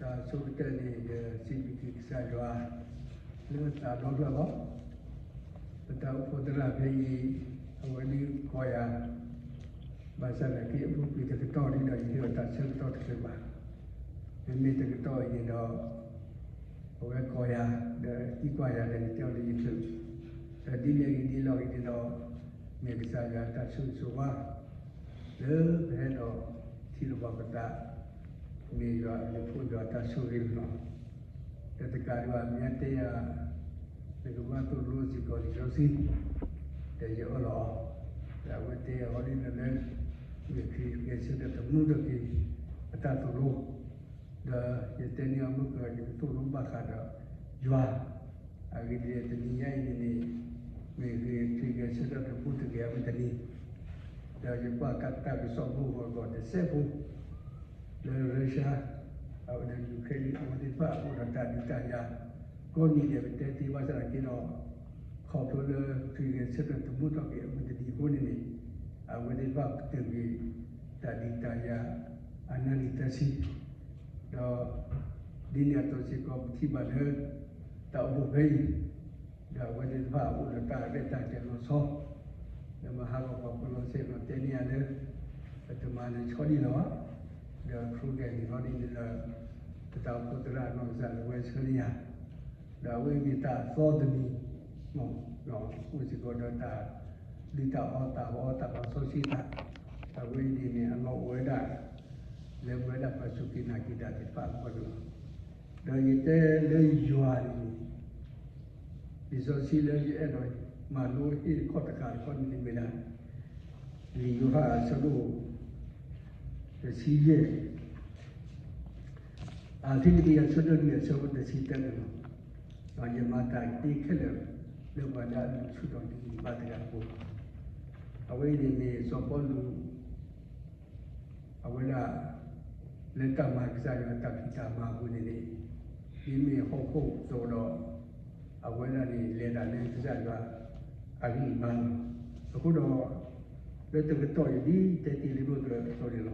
တၢ်ဆိကတၢၢ်န့ၣ် ယစံးဘျုးက့ၤကစၢ်ယွၤ လၢသးဒီဖျၢၣ်လီၤ. ပတၢ်အိၣ်ဖှိၣ်သရၣ်ဖဲအံၤ အဝဲဒၣ်ကိးယၤ, ဘၣ်ဆၣ်သနာ်က့ အပူၤကွံာ်တကတီၢ်ဒ်ဒီး ယဟ့ၣ်အီၤတၢ်ဆၢကတီၢ်တချုးဘၣ်. မ့မ့ၢ်တကတီၢ်အံၤန့ၣ်ဒီး အဝဲကိးယၤ ဒီးသံကွၢ်ယၤဒီး ယတဲအီၤလၢယချုး, ဒီးဒ်လဲၣ်ဂ့ၤဒ်လဲၣ်ဂ့ၤန့ၣ်ဒီး မ့ၢ်ကစၢ်ယွၤတၢ်ဆိၣ်ဂ့ၤဆိၣ်ဝါ လၢပဟဲဒီးထံၣ်လိာ်ဘၣ်ပသး မ့ၢ်ယွၤအဘျုးအဖှိၣ် ယွၤတၢ်ဆိၣ်ဂ့ၤလီၤ. ဒီးတကးဒံးဘၣ် မ့ၢ်တဲယၤ နကဘၣ်သိၣ်လိစ့ၢ်ကီးလံာ်စီဆှံ, ဒီးယအၢၣ်လီၤအီၤ, ဒီးအဝဲတဲအီၤဒ်န့ၣ်လၢ မ့ၢ်ခရံာ်ဂဲၤဆၢထၢၣ်သမူထီၣ်က့ၤ အတၢ်သိၣ်လိ ဒီးယတဲန့ၢ်အီၤမုၢ်ကီၢ် ယကသိၣ်လိဘၣ်ဃးဒီးယွၤ, အဂ့ၢ်ဒ်လဲၣ် တနံၤညါအံၤန့ၣ်န့ၣ် မ့ၢ်ဂ့ၤခရံာ်ဂဲၤဆၢထၢၣ်သမူတဂ့ၤအမုၢ်တနံၤ, ဒီးယကွၢ်ကတၢၢ်ကစီၣ်ဖိဂီၤဂီၤတစဲးဖိ လၢ Russia ဒီး Ukraine အဝဲသ့ၣ်တဖၣ်အိၣ်ဒီးတၢ်ဒုးတၢ်ယၤ ကိးနံၤဒဲး ပတဲသ့ဘၣ်ဆၣ်သနာ်က့ဒီး ခီဖျိလၢခရံာ်ဂဲၤဆၢထၢၣ်သမူထီၣ်က့ၤအမုၢ်တနံၤအဃိန့ၣ်န့ၣ် အဝဲသ့ၣ်တဖၣ်ပတုာ်က့ၤ တၢ်ဒုးတၢ်ယၤ အနၣ်ရံၣ်သၢဆံ ဒီး ဒ်န့ၣ်အသိးစ့ၢ်ကီး ပထံၣ်ဘၣ်လၢ တၢ်အိၣ်ဖှိၣ်ဖဲအံၤ ဒီးအဝဲသ့ၣ်တဖၣ်အိၣ်ဒီးတၢ်ရဲၣ်တၢ်ကျဲၤလီၤဆီ, ဒီးမဟါဂီၤပှၤဖိလီၤစဲၤလီၤတဲန့ၢ်ယၤလၢ ပတမၤလၢၤဆီဒံးလီၤ, ဒီး program န့ၣ်လီၤဒ်န့ၣ်ဒီး ပတၢ်အိၣ်ဖှိၣ်သရၣ်နီၢ်ကစၢ်လၢဝဲဆှၢန့ၢ်ယၤ, ဒီးအဝဲအံၤမ့ၢ်တၢ်သီတမံၤ အိၣ်စ့ၢ်ကီးဒီးတၢ်ဒုးတၢ်အီၣ်တၢ်အီတၢ်ပာ်စီဆှံတၢ်, အဝဲအံၤန့ၣ်န့ၣ် အလီၢ်အိၣ်ဝဲဒၣ် လၢပဝဲဒၣ်ပှၤစူၢ်က့ၤနာ်က့ၤတၢ်သ့ၣ်တဖၣ်အဂီၢ်န့ၣ်လီၤ. ဒီးယတဲလၢယွၤန့ၣ်န့ၣ် လံာ်စီဆှံလၢယအဲၣ်ဒိးမၤလိဟ့ၣ်တခီတခါတခီန့ၣ်မ့ၢ်ဒၣ် လံာ်ယိၤဟၣ်အဆၢဒိၣ် တဆံယဲၢ် အဖံလံးပံၤအဆၢဒိၣ်လွံၢ်အဆၢဖိတဆံတၢန့ၣ်လီၤ. ဒီးယမၤတၢ်သ့ခဲလၢာ် လၢပှၤလၢအလူၤဆူၣ်ထီၣ်က့ၤယဘၣ်တဂၤအဃိ, အဝဲအံၤန့ၣ်မ့ၢ်စီၤပီလူး အဝဲဒၣ် လၢတၢ်မၤကစၢ်ယွၤတၢ်ဖံးတၢ်မၤအပူၤန့ၣ်န့ၣ် ဒ်မ့ၢ်ဟီၣ်ခိၣ်အသိးဒီး အဝဲဒၣ်န့ၣ် လဲၤတၢ်လၢကစၢ်ယွၤအဂံၢ်အဘါလီၤ. အဃိဒီး လၢတကတီၢ်အံၤ ဒ်တဲတ့ၢ်လံမုၢ်ကၢၤအသိးန့ၣ်လီၤ.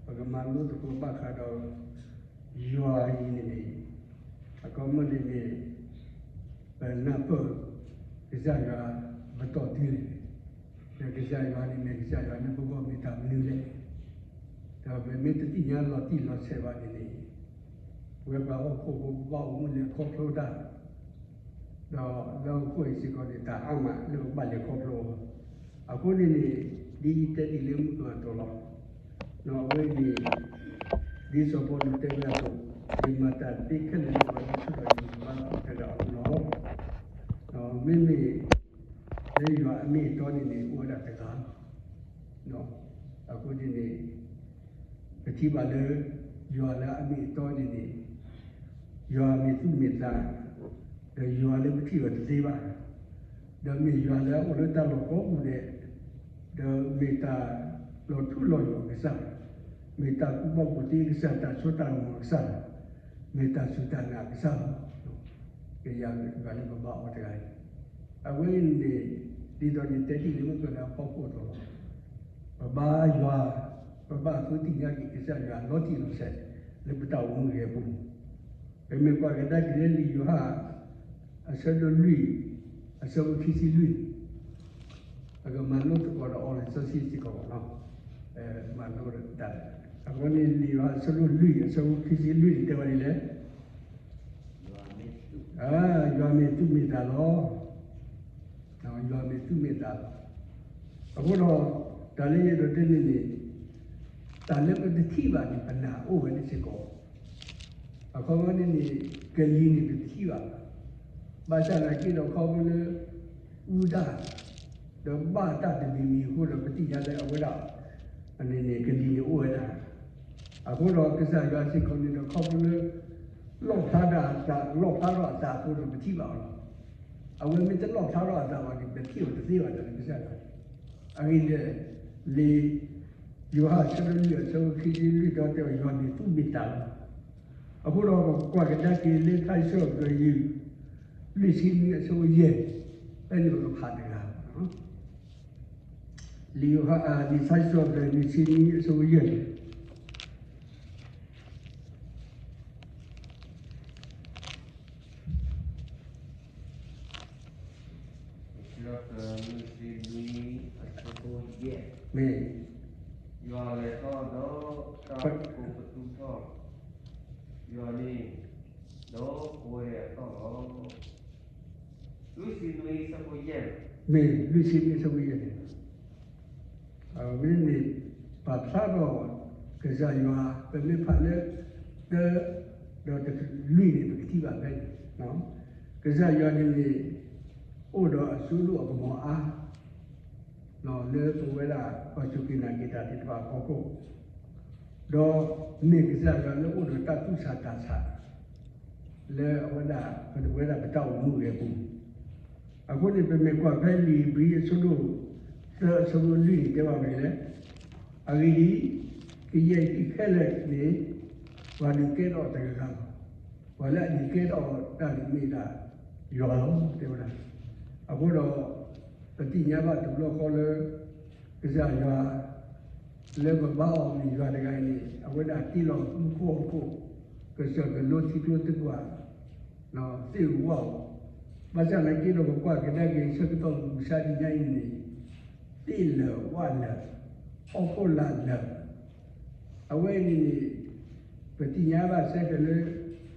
ပကမၤလိသကိးဘၣ်ဃးဒီး ယွၤအံၤန့ၣ်န့ၣ် အခီပညီန့ၣ်န့ၣ် ပနၢ်ပၢၢ် ကစၢ်ယွၤပတီၢ်တုၤလဲၣ်, ဒီးကစၢ်ယွၤန့ၣ်မ့ၢ် ကစၢ်ယွၤလၢပဂီၢ်မ့ၢ်တၢ်မနုၤလဲၣ်, ဒီးပမ့ၢ်တသ့ၣ်ညါလီၤတံၢ်လီၤဆဲးဘၣ်န့ၣ်န့ၣ် ပဝဲပှၤဟီၣ်ခိၣ်ဖိ ပဘၣ်အိၣ်မူလဲၤခီဖျိတၢ် ဒီးလၢဟီၣ်ခိၣ်အံၤစ့ၢ်ကီးန့ၣ် တၢ်အါမးလၢပဘၣ်လဲၤခီဖျိအီၤ, အဃိန့ၣ်န့ၣ် ဒ်ယတဲတ့ၢ်လံမုၢ်ကၢၤအသိးလီၤ. ဒီးအဝဲအံၤန့ၣ် ဒ်စီၤပီလူးတဲဝဲအသိး, ယမၤတၢ်သ့ခဲလၢာ်လၢပှၤလၢဆူၣ်ထီၣ်က့ၤယဘၣ်တဂၤအအိၣ်လီၤ. ဒီးမ့မ့ၢ် လၢယွၤအမ့ၢ်အတီန့ၣ်န့ၣ် အိၣ်ဝဲဒၣ်တဂၤလီၤ. အဃိန့ၣ်န့ၣ် ပထံၣ်ဘၣ်လၢ ယွၤလၢအမ့ၢ်အတီန့ၣ်န့ၣ် ယွၤမ့ၢ်သူၣ်မ့ၢ်သး ဒီးယွၤလၢပထံၣ်အီၤတသ့ဘၣ်, ဒီးမ့ၢ်ယွၤလၢအအိၣ်လၢတၢ်လီၢ်ကိးပူၤဒဲး, ဒီးမ့ၢ်တၢ်လီၤထူလီၤယိာ်အကစၢ်, မ့ၢ်တၢ်ကူၣ်ဘၣ်ကူၣ်သ့အကစၢ်, တၢ်စိတၢ်ကမီၤအကစၢ်, မ့ၢ်တၢ်စူၢ်တၢ်နာ်အကစၢ်လီၤ. ကယၤဂၤလၢပဘၣ်အီၤတဂၤအံၤ, အဝဲအံၤန့ၣ် ဒ်သိးန့ၣ်တဲတ့ၢ်လံမုၢ်ကၢၤလၢအဖီခိၣ်အသိးလီၤ. ပဘါယွၤ, ပဘၣ်ဃုသ့ၣ်ညါက့ၤကစၢ်ယွၤလီၤတံၢ်လီၤဆဲး လၢပတၢ်အိၣ်မူအဂ့ၢ်အပူၤ, ပမ့ၢ်ကွၢ်ကဒါက့ၤလၢလံာ်ယိၤဟၣ် အဆၢဒိၣ်လွံၢ် အဆၢဖိခံဆံလွံၢ်, ပကမၤလိသကိးဒီးအီၤလံာ်စီဆှံစ့ၢ်ကီးလီၤ. မၤလိတၢ်, အဃိန့ၣ် လံာ်ယိၤဟၣ်အဆၢဒိၣ်လွံၢ် အဆၢဖိခံဆံလွံၢ်န့ၣ် တဲဝဲဒ်လဲၣ်, ယွၤမ့ၢ်သူၣ်မ့ၢ်သးလီၤ. ယွၤမ့ၢ်သူၣ်မ့ၢ်သးလီၤ. အဃိဒီး တၢ်လၢယအဲၣ်ဒိးတဲန့ၣ်န့ၣ် တၢ်လၢပတထံၣ်ဘၣ်န့ၣ် ပနာ်အိၣ်ဝဲဒၣ်စ့ၢ်ကီး, အခီပညီန့ၣ်န့ၣ် ကလံၤန့ၣ်ပတထံၣ်ဘၣ်, ဘၣ်ဆၣ်သနာ်က့ဒီးခီဖျိလၢ အူဒၣ် ဒီးဘၣ်တၢ်တမံၤမံၤအဃိဒီး ပသ့ၣ်ညါလၢအဝဲဒၣ် န့ၣ်န့ၣ် ကလံၤန့ၣ်အိၣ်ဝဲဒၣ်, အဃိဒီးကစၢ်ယွၤစ့ၢ်ကီးန့ၣ်ဒီးခီဖျိလၢ လီၣ်ဖျါဒၣ်အသး လီၣ်ဖျါထီၣ်အသးအဃိဒီး ပထံၣ်ဘၣ်အီၤလီၤ. အဝဲမ့ၢ်တလီၣ်ဖျါထီၣ်အသးဘၣ်န့ၣ် ပထံၣ်အီၤတသ့ဘၣ်ဒီး ကစၢ်ယွၤ, အဂ့ၢ်ဒ်လဲၣ်, လံာ်ယိၤဟၣ်အဆၢဒိၣ်လွံၢ်အဆၢဖိခံဆံလွံၢ်ဒီးတဲဝဲ ယွၤမ့ၢ်သူၣ်မ့ၢ်သးလီၤ. အဃိဒီးပကွၢ်ကဒါက့ၤလၢထါစံးထီၣ်ပတြၢၤ လွံၢ်ဆံနွံအဆၢဖိယဲၢ်, ဖဲန့ၣ်ပကဖးတဂၤ လံာ်ယိၤဟၣ် လံာ်ထါစံးထီၣ်ပတြၢၤ လွံၢ်ဆံနွံအဆၢဖိယဲၢ်န့ၣ် ယွၤတၢ်လွံၢ်ဆံနွံအဆၢဖိယဲၢ်, မ့ၢ်, ယွၤလဲၤထီၣ်ဒီးတၢ်ကိးပသူထီၣ်, ယွၤန့ၣ်, ဒီးပဝဲအသီၣ်လီၤ. လွံၢ်ဆံနွံအဆၢဖိယဲၢ်, မ့ၢ်လွံၢ်ဆံနွံအဆၢဖိယဲၢ်န့ၣ် အဝဲန့ၣ် ပာ်ဖျါထီၣ်ကစၢ်ယွၤ ပမ့ၢ်ဖးလၢ တၢ ဒီးတလွံၢ်န့ၣ် ပကထံၣ်ဘၣ်ဖဲန့ၣ်, ကစၢ်ယွၤန့ၣ်န့ၣ် အိၣ်ဒီးအစိဒိၣ်အကမီၤအါ လၢပဝဲဒၣ်ပှၤစူၢ်က့ၤနာ်က့ၤတၢ်သ့ၣ်တဖၣ်အဖီခိၣ်, ဒီးမ့ၢ်ကစၢ်ယွၤလၢအိၣ်ဒီးတၢ်သူၣ်ဆးသးဆး လၢအဝဲဒၣ် ပဝဲဒၣ်ပတၢ်အိၣ်မူအဂ့ၢ်အပူၤ, အဃိန့ၣ် ပမ့ၢ်ကွၢ်ဖဲလံာ်ဧ့ၤဘြံၤအဆၢဒိၣ်သၢအဆၢဖိလွံၢ်န့ၣ် တဲဘၣ်ဝဲဒ်လဲၣ်, အဂ့ၢ်ဒ်အံၤ, ကယဲၢ်ဟံၣ်ခဲလၢာ်န့ၣ် ပှၤဒုးကဲထီၣ်တဂၤဂၤလီၤ. ပှၤလၢအဒုးကဲထီၣ်တၢ်န့ၣ်မ့ၢ်ဒၣ်ယွၤလီၤ တဲဝဲဒၣ်. အဃိဒီး ပသ့ၣ်ညါဘၣ်တဘျီဃီလၢ ကစၢ်ယွၤ လၢပဘါအီၤမ့ၢ်ယွၤတဂၤအံၤန့ၣ် အဝဲဒၣ်တ့လီၤမူခိၣ်ဟီၣ်ခိၣ် ကစၢၢ်ကလိထံကျိသကွၢ် သ့ၣ်ဧိၤဝၣ်ဧိၤ, ဘၣ်ဆၣ်သနာ်က့ဒီး ပကွၢ်ကဒါက့ၤဆၢကတီၢ်မုၢ်မဆါတနံၤညါအံၤန့ၣ် သ့ၣ်လၢာ်ဝၣ်လၢာ်, ဟီၣ်ခိၣ်လာ်လၢာ်, အဝဲအံၤန့ၣ်န့ၣ် ပသ့ၣ်ညါဘၣ်စ့ၢ်ကီးလၢ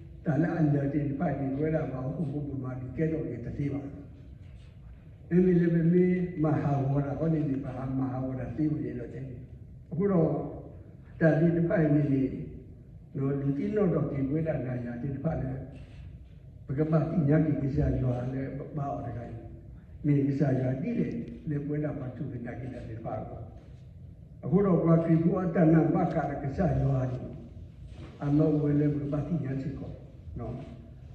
တၢ်လၢအလၢာ်သ့ၣ်တဖၣ်န့ၣ် ပဝဲဒၣ်ပှၤဟီၣ်ခိၣ်ဖိပမၤဒုးကဲထီၣ်က့ၤတသ့ဘၣ်. မ့မ့ၢ်လၢပမ့ၢ်မၤဟးဂီၤတၢ်ဃီန့ၣ်န့ၣ် ပဟးမၤဟးဂီၤတၢ်သ့ဝဲန့ၣ်လီၤ. အဃိဒီး တၢ်သ့ၣ်တဖၣ်အံၤန့ၣ်န့ၣ် ဒုးသ့ၣ်နီၣ်ထီၣ်က့ၤပဝဲဒၣ်နၤယၤသ့ၣ်တဖၣ်လၢ ပကဘၣ်သ့ၣ်ညါက့ၤကစၢ်ယွၤလၢပဘါအီၤတဂၤအံၤ မ့ၢ်ကစၢ်ယွၤဒ်လဲၣ်လၢပဝဲဒၣ်ပှၤစူၢ်က့ၤနာ်က့ၤတၢ်သ့ၣ်တဖၣ်အဂီၢ်, အဃိဒီးပှၤခရံာ်ဖိအတၢ်နာ်ဘၣ်ဃးဒီးကစၢ်ယွၤန့ၣ် အလီၢ်အိၣ်ဝဲလၢပကဘၣ်သ့ၣ်ညါ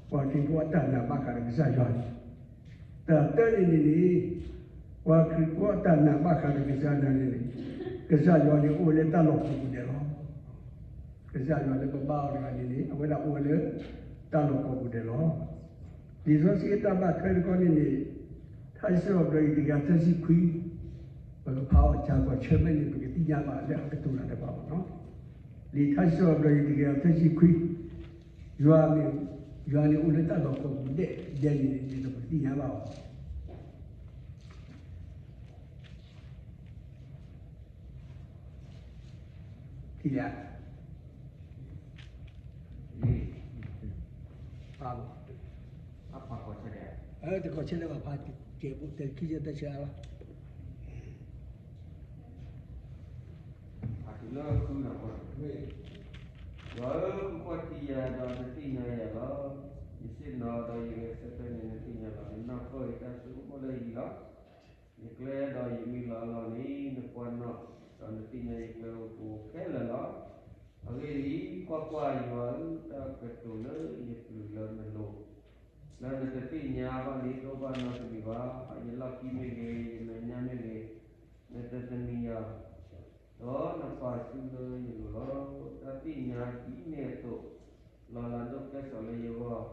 စ့ၢ်ကီး ပှၤခရံာ်ဖိအတၢ်နာ်ဘၣ်ဃးဒီးကစၢ်ယွၤန့ၣ် တၢ်တၢန့ၣ်န့ၣ်န့ၣ် ပှၤခရံာ်ဖိအတၢ်နာ်ဘၣ်ဃးဒီးကစၢ်ယွၤန့ၣ်န့ၣ် ကစၢ်ယွၤန့ၣ်အိၣ်ဝဲလၢတၢ်လီၢ်ကိးပူၤဒဲးလီၤ. ကစၢ်ယွၤလၢပဘါအီၤတဂၤန့ၣ်န့ၣ် အဝဲဒၣ်အိၣ်ဝဲလၢတၢ်လီၢ်ကိးပူၤဒဲးလီၤ. လံာ်စီဆှံအတၢ်ဘၣ်ထွဲတခီန့ၣ်န့ၣ် ထါစံးထီၣ်ပတြၢၤအံၤတကယၤသၢဆံခွံ ပကဖးအီၤစှၤကွၢ်ဆၢၣ်မဲာ်န့ၣ် ပကသ့ၣ်ညါဘၣ်လၢအကတိၤတၢ်တဖၣ်ဘၣ်နီၤ. လံာ်ထါစံးထီၣ်ပတြၢၤအံၤတကယၤသၢဆံခွံ ယွၤန့ၣ်, ယွၤန့ၣ်အိၣ်လၢတၢ်လီၢ်ကိးပူၤဒဲးဒဲးန့ၣ် ဒ်သိးပကသ့ၣ်ညါဘၣ်အီၤ ထံၣ်ဧါ, ဖးဘၣ်, တခီၣ်ဆၢလၢဘၣ်ဖး, ကဲးဖိတဲခံဆၢတဆၢအါလီၤ. အတုၤလၢဃုနၢ်ပၢၢ်, ယွၤဧၢ, ကွၢ်ထံယၤဒီးနသ့ၣ်ညါယၤလီၤ. ယဆ့ၣ်နီၤဒီးယဂဲၤဆၢထၢၣ်န့ၣ်နသ့ၣ်ညါလီၤ. ယနၢ်ပၢၢ်ယတၢ်ဆိကမိၣ်လၢယဂံၢ်လီၤ. ယကျဲဒီးယမံလီၤအလီၢ်န့ၣ် နကွၢ်နီၣ်, ဒီးနသ့ၣ်ညါယကျဲအိၣ်ပူၤခဲလၢာ်လီၤ. အဂ့ၢ်ဒ်အံၤ, ကွၢ်ကွၢ်, ယွၤဧၢ, တၢ်ကတိၤလၢယပျုၤလၢနလိၤ, လၢနတသ့ၣ်ညါဘၣ်န့ၣ် တအိၣ်ဘၣ်နီတမံၤဘၣ်. ယလီၢ်ခံမ့ၢ်ဂ့ၤ, ယမဲာ်ညါမ့ၢ်ဂ့ၤ, နတသနံးယၤ, ဒီးနပာ်ဆူၣ်လၢယလိၤလီၤ. တၢ်သ့ၣ်ညါဒ်န့ၣ်အသိး, လီၤလးဒိၣ်ကဲထီၣ်လၢယဂီၢ်,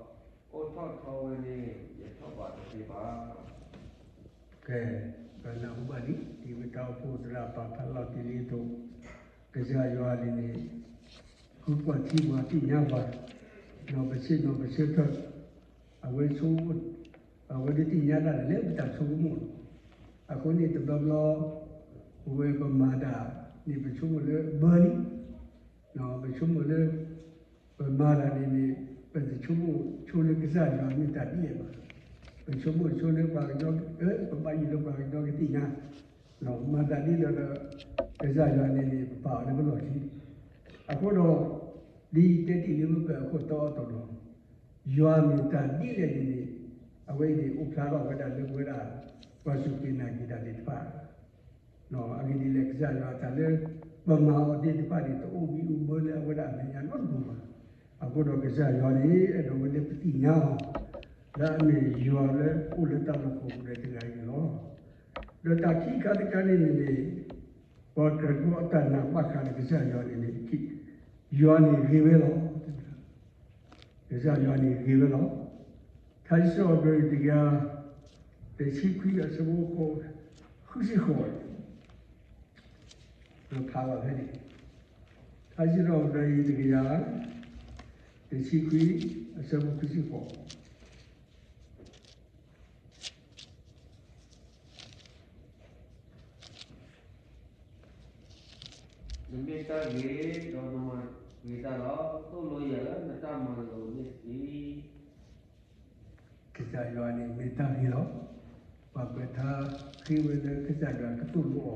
အိၣ်ထီၣ်ထီဝဲန့ၣ် ယထီၣ်ဘးတသ့ဘၣ်. ကဲ, ပနၢ်ဟူဘၣ်လံ, ဒ်ပတၢ်အိၣ်ဖှိၣ်သရၣ်ပာ်ဖျါလီၤတ့ၢ်လံအသိး, ကစၢ်ယွၤန့ၣ်န့ၣ် ဃုကွၢ်ထံပှၤသ့ၣ်ညါပှၤ, ဒီးပဆ့ၣ်နီၤပဆၢထၢၣ်, အဝဲဆိ, အဝဲဒၣ်သ့ၣ်ညါတၢ်လၢပတၢ်ဆိကမိၣ်လီၤ. အဃိန့ၣ်တဘျီဘျီ, ပဝဲပမၤတၢ်န့ၣ် ပဆိကမိၣ်လၢဘၢလံ, ပဆိကမိၣ်လၢ ပမၤတၢ်န့ၣ်န့ၣ် ပတဆိကမိၣ်ဆိလၢကစၢ်ယွၤမ့ၢ်တၢ်ဒ်လဲၣ်ဘၣ်. ပဆိကမိၣ်ဆိလၢပှၤကညီ, ပဘၣ်ယိၣ်လၢပှၤကညီကသ့ၣ်ညါ, မၤတၢ်ဒ်လဲၣ်ဒီး ကစၢ်ယွၤန့ၣ်န့ၣ် ပပာ်အီၤလၢပလီၢ်ခံ. အဃိဒီး ဒ်ယတဲတ့ၢ်လံမ့ၢ်ပှၤအခိၣ်တီအသိးဒီး ယွၤမ့ၢ်တၢ်ဒ်လဲၣ်န့ၣ်န့ၣ် အဝဲအံၤန့ၣ် အိၣ်ဖျါထီၣ်ဝဲဒၣ်လၢပဝဲဒၣ် ပှၤစူၢ်က့ၤနာ်က့ၤတၢ်သ့ၣ်တဖၣ် အဂ့ၢ်ဒ်လဲၣ် ကစၢ်ယွၤအတၢ်လၢ ပမၤအီၤသ့ၣ်တဖၣ်န့ၣ် တအိၣ်ဘံၣ်အိၣ်ဘၢလၢအဝဲဒၣ်အမဲာ်ညါနီတဘျီဘၣ်. အဃိဒီးကစၢ်ယွၤန့ၣ် အဲၣ်ဒိးဝဲလၢပသ့ၣ်ညါအီၤ လၢအမ့ၢ်ယွၤလၢအိၣ်လၢတၢ်လီၢ်ကိးပူၤဒီးတဂၤအံၤန့ၣ်လီၤ. ဒီးတၢ်ခံခါတခါန့ၣ်န့ၣ်န့ၣ် ပှၤခရံာ်ဖိအတၢ်နာ်ဘၣ်ဃးဒီးကစၢ်ယွၤန့ၣ်န့ၣ် ယွၤန့ၣ်ဂ့ၤဝဲလီၤ. ကစၢ်ယွၤန့ၣ်ဂ့ၤဝဲလီၤ. ထါစံးထီၣ်ပတြၢၤအံၤတကယၤ တဆံခွံအဆၢဖိ ဃုဆံဃိး, ဖးဘၣ်ဖဲန့ၣ်, ထါစံးထီၣ်ပတြၢၤအံၤတကယၤ တဆံခွံအဆၢဖိ ဃုဆံဃိး. နမ့ၢ်တၢ်ဂ့ၤ, ဒီးနမၤဂ့ၤတၢ်ဒီး, သိၣ်လိယၤလၢနတၢ်မၤလိာ်န့ၣ်တက့ၢ်. ကစၢ်ယွၤန့ၣ်မ့ၢ်တၢ်ဂ့ၤလီၤ. ပှၤကွဲးထါဃ့ဝဲလၢကစၢ်ယွၤကသိၣ်လိအီၤ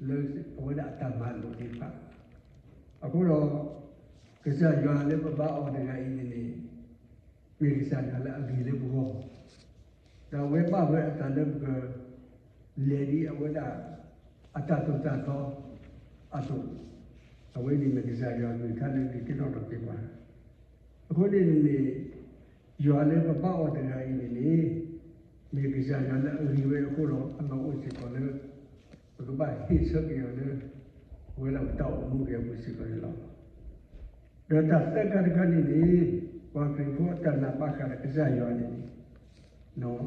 လၢအဝဲဒၣ်အတၢ်မၤလိာ်သ့ၣ်တဖၣ်. အဃိဒီး ကစၢ်ယွၤလၢပဘါအီၤတဂၤအံၤန့ၣ်န့ၣ် မ့ၢ်ကစၢ်ယွၤလၢအဂ့ၤလၢပဂီၢ်, ဒီးအဝဲဘၣ်ဝဲအသးလၢပက လဲၤဒ်အဝဲဒၣ် အတၢ်သိၣ်တၢ်သီအသိး, အဝဲန့ၣ်မ့ၢ်ကစၢ်ယွၤအကလုၢ်ကထါလၢအဂ့ၤကဲထီၣ်ဒီးသ့ၣ်တဖၣ်. အဃိန့ၣ်န့ၣ် ယွၤလၢပဘါအီၤတဂၤအံၤန့ၣ်န့ၣ် မ့ၢ်ကစၢ်ယွၤလၢအဂ့ၤဝဲအဃိဒီး အလီၢ်အိၣ်စ့ၢ်ကီးလၢ ပကဘၣ်ဟ့ၣ်ဆၢက့ၤအီၤလၢ ပဝဲဒၣ်ပတၢ်အိၣ်မူအပူၤစ့ၢ်ကီးန့ၣ်လီၤ. ဒီးတၢ်သၢခါတခါန့ၣ်န့ၣ် ပှၤခရံာ်ဖိအတၢ်နာ်ဘၣ်ဃးဒီးကစၢ်ယွၤန့ၣ်န့ၣ်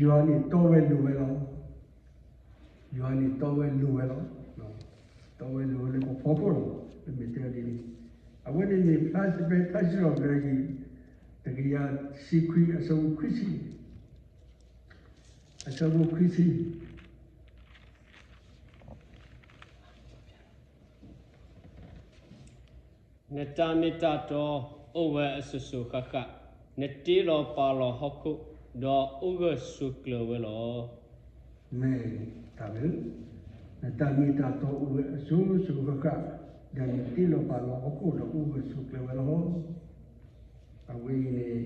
ယွၤန့ၣ်တီဝဲလိၤဝဲလီၤ. ယွၤန့ၣ်တီဝဲလိၤဝဲလီၤ. တီဝဲလိၤဝဲလၢပဖီခိၣ်လီၤ. ပမ့ၢ်တဲဒ်န့ၣ် အဝဲန့ၣ်န့ၣ် ဖျါဖဲထါစံးထီၣ်ပတြၢၤ တကယၤတဆံခွံ အဆၢဖိခွံဆံ အဆၢဖိခွံဆံ နတၢ်မ့ၢ်တၢ်တီအိၣ်ဝဲအစိၤစိၤဃၣ်ဃၣ်, နတ့လီၤပာ်လီၤဟီၣ်ခိၣ်, ဒီးအိၣ်ဂၢၢ်ဆိးကျၢၤဝဲလီၤ. မ့ၢ်တၢ်လၢ နတၢ်မ့ၢ်တၢ်တီအိၣ်ဝဲအစိၤစိၤဃၣ်ဃၣ်, ဒီးနတ့လီၤပာ်လီၤဟီၣ်ခိၣ်ဒီးအိၣ်ဂၢၢ်ဆိးကျၢၤဝဲလီၤ. အဝဲအံၤန့ၣ်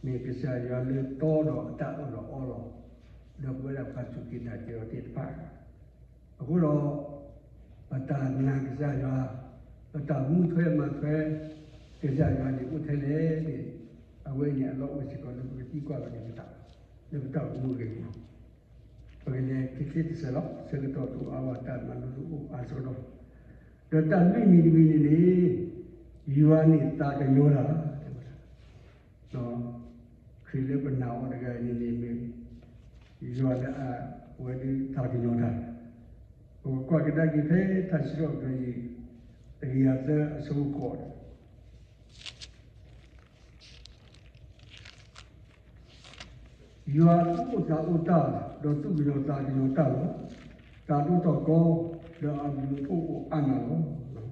မ့ၢ်ကစၢ်ယွၤလၢတီဒီးအတၢ်အၢၣ်လီၤအီလီၤ, ဒီးပဝဲဒၣ်ပှၤစူၢ်က့ၤနာ်က့ၤအီၤသ့ၣ်တဖၣ် အဃိဒီး ပတၢ်နာ်ကစၢ်ယွၤ, ပတၢ်မူထွဲမၤထွဲ ကစၢ်ယွၤန့ၣ်အိၣ်ထဲလဲၣ်န့ၣ်, အဝဲန့ၣ်အလီၢ်အိၣ်စ့ၢ်ကီးလၢပကသံကွၢ်လီၤန့ၣ်ပသး, လၢပတၢ်အိၣ်မူအဂ့ၢ်အကျိၤ, ပကလဲၤခဲခဲတစဲးလီၤ. ဆၢကတီၢ်တအိၣ်အါဘၣ် တၢ်မၤလိတအိၣ်အါဆၢဒီး, ဒီးတၢ်လွံၢ်မံၤတမံၤန့ၣ်န့ၣ်, ယွၤန့ၣ်သးကညီၤတၢ် ဒီး ခရံာ်လၢပနာ်အီၤတဂၤအံၤန့ၣ်န့ၣ် မ့ၢ်ယွၤလၢအဝဲဒၣ်သးကညီၤတၢ်, ပကကွၢ်ကဒါက့ၤဖဲထါစံးထီၣ်ပတြၢၤ တကယၤသၢ အဆၢဖိဃိး ယွၤသူၣ်အိၣ်သးအိၣ်တၢ်, ဒီးသူၣ်ကညီၤသးကညီၤတၢ်လီၤ. သးဒိၣ်ထီၣ်ကီ, ဒီးအဘျုးအဖှိၣ်အိၣ်အါမးလီၤ.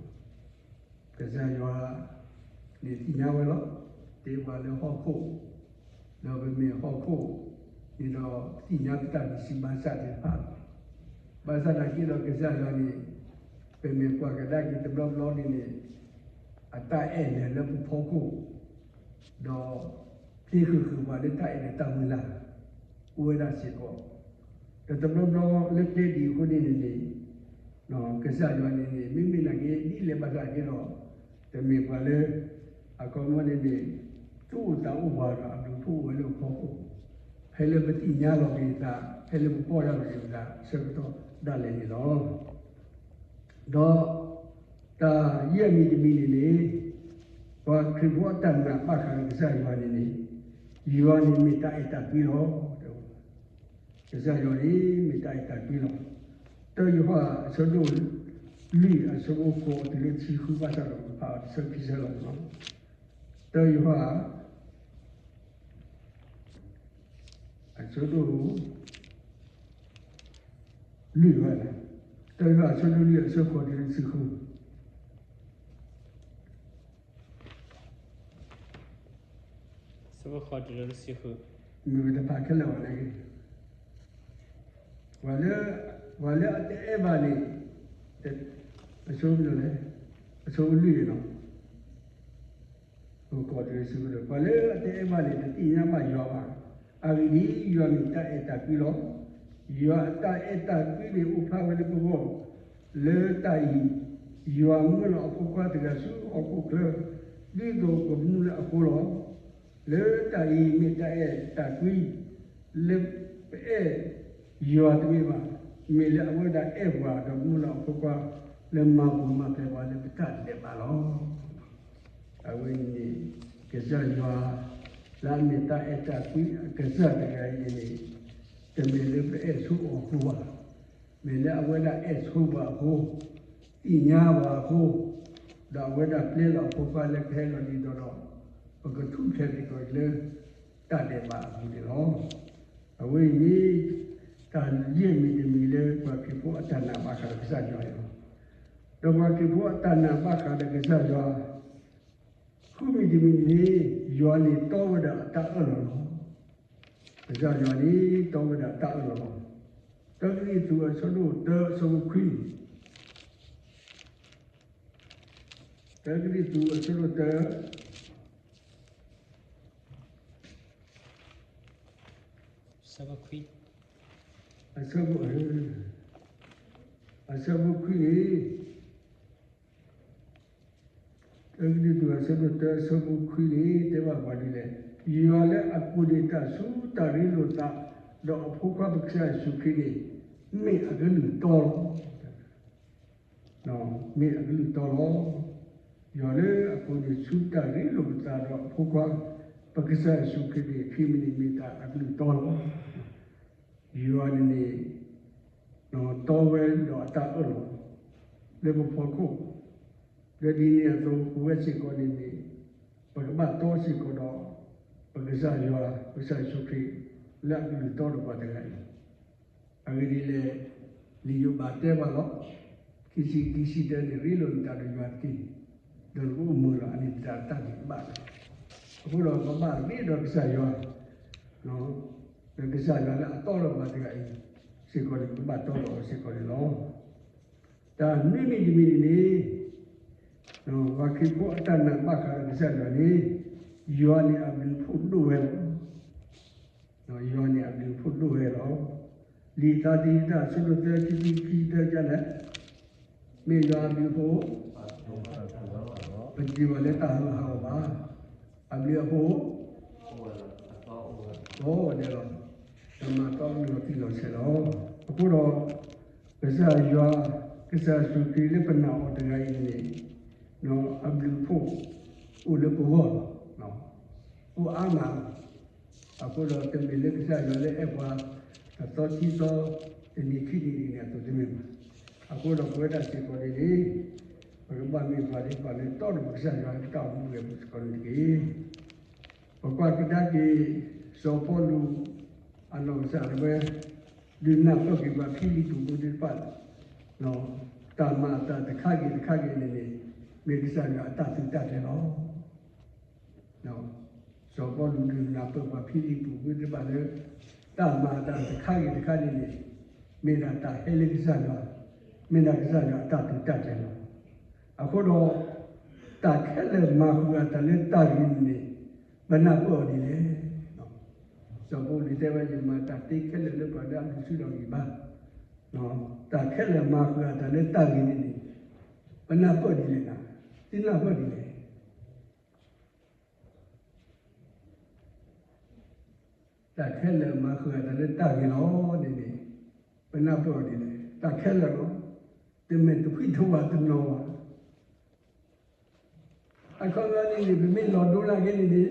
ကစၢ်ယွၤန့ၣ်သ့ၣ်ညါဝဲလီၤ. တဲပှၤလၢဟီၣ်ခိၣ်, ဒီးပမ့ၢ်ဟီၣ်ခိၣ်န့ၣ်ဒီး သ့ၣ်ညါပတၢ်ဂံၢ်စၢ်ဘါစၢ်သ့ၣ်တဖၣ်လီၤ. ဘၣ်ဆၣ်သနာ်က့ဒီး ကစၢ်ယွၤန့ၣ် ပမ့ၢ်ကွၢ်ကဒါက့ၤတဘျီဘျီန့ၣ်န့ၣ် အတၢ်အဲၣ်လဲၤလၢပဖီခိၣ်, ဒီး ပျ့ၤဃုာ်ဃုာ်ပှၤလၢတၢ်အဲၣ်လၢတၢ်မုၢ်လၢ် အိၣ်ဝဲဒၣ်စ့ၢ်ကီး, ဒီးတဘျီဘျီလၢကျဲဒ်အဃိန့ၣ်န့ၣ်န့ၣ် ကစၢ်ယွၤန့ၣ်န့ၣ် မ့မ့ၢ်နာ်က့ ဒ်လဲၣ်ဘၣ်ဆၣ်က့ဒီး တမ့ၢ်ပှၤလၢ အခီပညီန့ၣ်န့ၣ် သူၣ်အိၣ်သးအိၣ်ပှၤဒီးအဘျုးအဖှိၣ်အိၣ်ဝဲလၢပဖီခိၣ်, ဖဲလၢပသ့ၣ်ညါလီၤက့ၤသး ဖဲလၢပပီၢ်ယၢ်လီၤက့ၤသး ဆၢကတီၢ်ဒၣ်လဲာ်န့ၣ်လီၤ. ဒီး တၢ်ယဲၢ်မံၤတမံၤန့ၣ်န့ၣ် ပှၤခရံာ်ဖိအတၢ်နာ်ဘၣ်ဃးဒီးကစၢ်ယွၤန့ၣ်န့ၣ် ယွၤန့ၣ်မ့ၢ်တၢ်အဲၣ်တၢ်ကွံလီၤ. ကစၢ်ယွၤန့ၣ်မ့ၢ်တၢ်အဲၣ်တၢ်ကွံလီၤ. တၢယိၤဟၣ်အဆၢဒိၣ်လွံၢ်အဆၢဖိဃိးတုၤလၢတဆံဃုဘၣ်ဆၣ်ဒီး ပဖးအီၤတဆၢခံဆၢလီၤ. တၢယိၤဟၣ် အဆၢဒိၣ် လွံၢ်ဝဲ, တၢယိၤဟၣ်အဆၢဒိၣ်လွံၢ်အဆၢဃိးတုၤလၢတဆံဃု, အဆၢဖိဃိးတုၤလၢတဆံဃု, မ့ၢ်ပတဖးခဲလၢာ်ဘၣ်န့ၣ်, ပှၤလၢ ပှၤလၢအတအဲၣ်ဘၣ်န့ၣ် အဆိကမိၣ်လဲၣ်, အဆိကမိၣ်လံလီၤ. ပကီၢ်တရံးစူဒီး ပှၤလၢအတအဲၣ်ဘၣ်န့ၣ် တသ့ၣ်ညါဘၣ်ယွၤဘၣ်. အဂ့ၢ်ဒ်အံၤ, ယွၤမ့ၢ်တၢ်အဲၣ်တၢ်ကွံလီၤ. ယွၤအတၢ်အဲၣ်တၢ်ကွံန့ၣ်အိၣ်ဖျါဝဲလၢပဂီၢ်, လၢတၢ်အံၤ ယွၤမၢလီၤအဖိခွါတဂၤဆူဟီၣ်ခိၣ်ချၢ, ဒ်သိးကမူလၢအဃိလီၤ. လၢတၢ်အံၤမ့ၢ်တၢ်အဲၣ်တၢ်ကွံ လၢပအဲၣ်ယွၤတမ့ၢ်ဘၣ်, မ့ၢ်လၢအဝဲဒၣ်အဲၣ်ပှၤဒီးမၢလီၤအဖိခွါ လၢမၤပူၤမၤဖျဲးပှၤလၢပတၢ်ဒဲးဘးလီၤ. အဝဲန့ၣ် ကစၢ်ယွၤ လၢအမ့ၢ်တၢ်အဲၣ်တၢ်ကွံအကစၢ်တဂၤအံၤန့ၣ် တမ့ၢ်လၢပအဲၣ်ဆိအီၤအဃိဘၣ်, မ့ၢ်လၢအဝဲဒၣ်အဲၣ်ဆိပှၤအဃိ, သ့ၣ်ညါပှၤအဃိ, ဒီးအဝဲဒၣ်ပျဲလီၤအဖိခွါလၢကဟဲလီၤဒ်သိးဒီး ပကထူၣ်ဖျဲးသကိးလၢ တၢ်ဒဲးဘးအပူၤန့ၣ်လီၤ. အဝဲအံၤန့ၣ် တၢ်ယဲၢ်မံၤတမံၤလၢပှၤခရံာ်ဖိအတၢ်နာ်ဘၣ်ဃးဒီးကစၢ်ယွၤန့ၣ်လီၤ. ဒီးပှၤခရံာ်ဖိအတၢ်နာ်ဘၣ်ဃးဒီးကစၢ်ယွၤ ဃုမံၤတမံၤန့ၣ် ယွၤန့ၣ်တီဝဲဒၣ်အတၢ်အၢၣ်လီၤလီၤ. ကစၢ်ယွၤန့ၣ်တီဝဲဒၣ်တၢ်အၢၣ်လီၤလီၤ. တၢကရံၣ်သူးအဆၢဒိၣ်တၢအဆၢဖိခွံ, တၢကရံၣ်သူးအဆၢဒိၣ်တၢ အဆၢဖိခွံ, အဆၢဖိခွံန့ၣ်, တၢကရံၣ်သူးအဆၢဒိၣ်တၢအဆၢဖိခွံန့ၣ် တဲဘၣ်ပှၤဒ်လဲၣ်, ယွၤလၢအကိးန့ၢ်တၢ်ဆူတၢ်ရ့လိာ်သး, ဒီးအဖိခွါပကစၢ်ယ့ၣ်ၡူးခရံာ်န့ၣ် မ့ၢ်အကလုၢ်တီလီၤ. မ့ၢ်အကလုၢ်တီလီၤ. ယွၤလၢအကိးန့ၢ်ဆူတၢ်ရ့လိာ်ပသးဒီးအဖိခွါ ပကစၢ်ယ့ၣ်ၡူးခရံာ်န့ၣ် ခံမံၤန့ၣ်မ့ၢ်တၢ်အကလုၢ်တီလီၤ. ယွၤန့ၣ်န့ၣ် တီဝဲဒီးအတၢ်အၢၣ်လီၤ လၢပဖီခိၣ်, ဒီးဒ်န့ၣ်အသိး ပဝဲစ့ၢ်ကီးန့ၣ်န့ၣ် ပကဘၣ်တီစ့ၢ်ကီးဒီး ပကစၢ်ယွၤ ပကစၢ်ယ့ၣ်ၡူးခရံာ် လၢအကလုၢ်တီဒီးပှၤတဂၤအံၤ အဂ့ၢ်ဒ်လဲၣ်, လံာ်ယိၤဘးတဲဘၣ်လီၤ. ခံဆံခံဆံတၢန့ၣ် ရ့လိာ်နတၢ်ဒီးယွၤတက့ၢ်, ဒီးနကအိၣ်မုာ်လီၤ. အန့ၣ်တၢ်တၢ်န့ၣ်ဘၣ်လီၤ. အဃိဒီးပဘၣ်ရ့ဒီးကစၢ်ယွၤ, ဒီးကစၢ်ယွၤလၢအတီဒီးပှၤတဂၤအံၤ စ့ၢ်ကီးန့ၣ် ပကဘၣ်တီဒီးအီၤစ့ၢ်ကီးန့ၣ်လီၤ. တၢ်နွံမံၤတမံၤန့ၣ်န့ၣ် ပှၤခရံာ်ဖိအတၢ်နာ်ဘၣ်ဃးဒီးကစၢ်ယွၤန့ၣ် ယွၤန့ၣ်အဘျုးအဖှိၣ်ဒိၣ်ဝဲလီၤ. ယွၤန့ၣ်အဘျုးအဖှိၣ်ဒိၣ်ဝဲလီၤ. လံာ်သးသယုၢ်တၢ်အဆၢဒိၣ်သၢ ခံဆံခံဆံတၢ ကလဲၣ်, မ့ၢ်ယွၤအဘျုးအဖှိၣ်, ပစံးဘၣ်လၢတၢ်ဟးဂီၤဘၣ်, အဘျုးအဖှိၣ် ကိးဂၤဒဲးလီၤ. တၢ်မၤတီလီၤတံၢ်လီၤဆဲးလီၤ. အဃိဒီး ကစၢ်ယွၤ, ကစၢ်ယ့ၣ်ၡူးခရံာ်လၢပနာ်အီၤတဂၤအံၤန့ၣ် အဘျုးအဖှိၣ်အိၣ်လၢပဂီၢ်လီၤ. အိၣ်အါမးလီၤ. အဃိဒီးတမ့ၢ်လၢကစၢ်ယွၤလၢအဲၣ်ပှၤ တသီခံသီ တနံၤခံနံၤန့ၣ်အသိးတမ့ၢ်ဘၣ်. အဃိဒီးပဝဲဒၣ်စ့ၢ်ကီးန့ၣ်န့ၣ် ပကဘၣ်မ့ၢ်ပှၤလၢပှၤလၢတီဒီးပကစၢ်ယွၤလၢပတၢ်အိၣ်မူအပူၤစ့ၢ်ကီးန့ၣ်တက့ၢ်. ပကွၢ်ကဒါက့ၤ စီၤပီလူး အနီၢ်ကစၢ်ဒၣ်ဝဲ ဒုးနၢ်ပၢၢ်က့ၤပှၤဖံလံးပူးဖိသ့ၣ်တဖၣ် တၢ်မၤအသးတခါဂ့ၤတခါဂ့ၤန့ၣ်န့ၣ် မ့ၢ်ကစၢ်ယွၤအတၢ်သုးတၢ်ကျဲၤလီၤ. စီၤပီလူးဒုးနၢ်ပၢၢ်ပှၤဖံလံးပူးဖိသ့ၣ်တဖၣ်လၢ တၢ်မၤအသးတခါဂ့ၤတခါန့ၣ်န့ၣ် မ့ၢ်ဒၣ်တၢ်ဟဲလၢကစၢ်ယွၤ, မ့ၢ်ဒၣ်ကစၢ်ယွၤအတၢ်သုးတၢ်ကျဲၤလီၤ. အဃိဒီး တၢ်ခဲလၢာ်မၤဃုာ်အသးလၢတၢ်ဂ့ၤန့ၣ်န့ၣ် ပနၢ်ပၢၢ်အီၤဒ်လဲၣ်. စီၤပီလူးတဲဝဲ ယမၤတၢ်သ့ခဲလၢာ်လၢပှၤလၢအဒုးဆူၣ်ထီၣ်ဂံၢ်ဘါ, တၢ်ခဲလၢာ်မၤဃုာ်အသးလၢတၢ်ဂ့ၤန့ၣ်န့ၣ် ပနၢ်ပၢၢ်ဒ်လဲၣ်နၤ, သုနၢ်ပၢၢ်ဒ်လဲၣ်. တၢ်ခဲလၢာ်မၤဃုာ်အသးလၢတၢ်ဂ့ၤလီၤန့ၣ်န့ၣ် ပနၢ်ပၢၢ်အီၤဒ်လဲၣ်. တၢ်ခဲလၢာ်လီၤ. တမ့ၢ်တဖှံတဝးတနီၤဘၣ်. အခီပညီန့ၣ်န့ၣ် ပမ့ၢ်လီၤဒိနာ်က့န့ၣ်န့ၣ်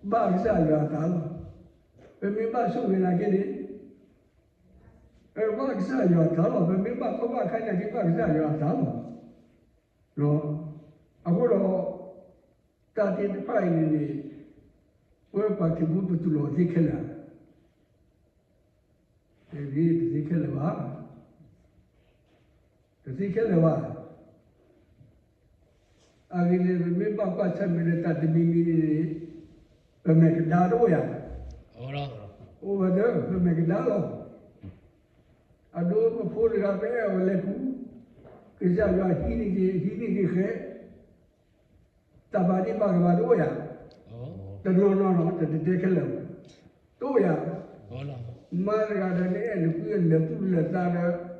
ဘၣ်ကစၢ်ယွၤအသးလီၤ. ပမ့ၢ်အီၣ်ဘၣ်အီဘၣ်နာ်က့န့ၣ် ဘၣ်ကစၢ်ယွၤအသးလီၤ. ပမ့ၢ်ဘၣ်ဆိၣ်ဂ့ၤနာ်က့န့ၣ် ဘၣ်ကစၢ်ယွၤအသးလီၤ. ပမ့ၢ်ဘၣ်ကီဘၣ်ခဲနာ်က့ ဘၣ်ကစၢ်ယွၤအသးလီၤ. အဃိဒီး တၢ်သ့ၣ်တဖၣ်အံၤန့ၣ်န့ၣ် ပဝဲပှၤခရံာ်ဖိပတူၢ်လိာ်သ့ခဲလၢာ်, တသ့ခဲလၢာ်ဘၣ်, တသ့ခဲလၢာ်ဘၣ်. အဂ့ၢ်န့ၣ် ပမ့ၢ်ဘၣ်ကွၢ်ဆၢၣ်မဲာ်ဒီးတၢ်တမံၤမံၤန့ၣ်န့ၣ် ပမဲာ်ကဒါတအိၣ်ယၤ, အိၣ်ဝဲဒီး ပမဲာ်ကဒါလီၤ. အဒိ ပဖိတဂၤ ပအဲၣ်အီၤလဲၤကူ, ကစၢ်ယွၤဟံးန့ၢ်က့ၤ ဟံးန့ၢ်က့ၤဃဲ, တၢ်ဘၣ်ဒံးဘၣ်ကဘၣ်တအိၣ်ယၤ, တနီၤနီၤနီၤ တတဲခဲလၢာ်ဘၣ်, တအိၣ်ယၤ.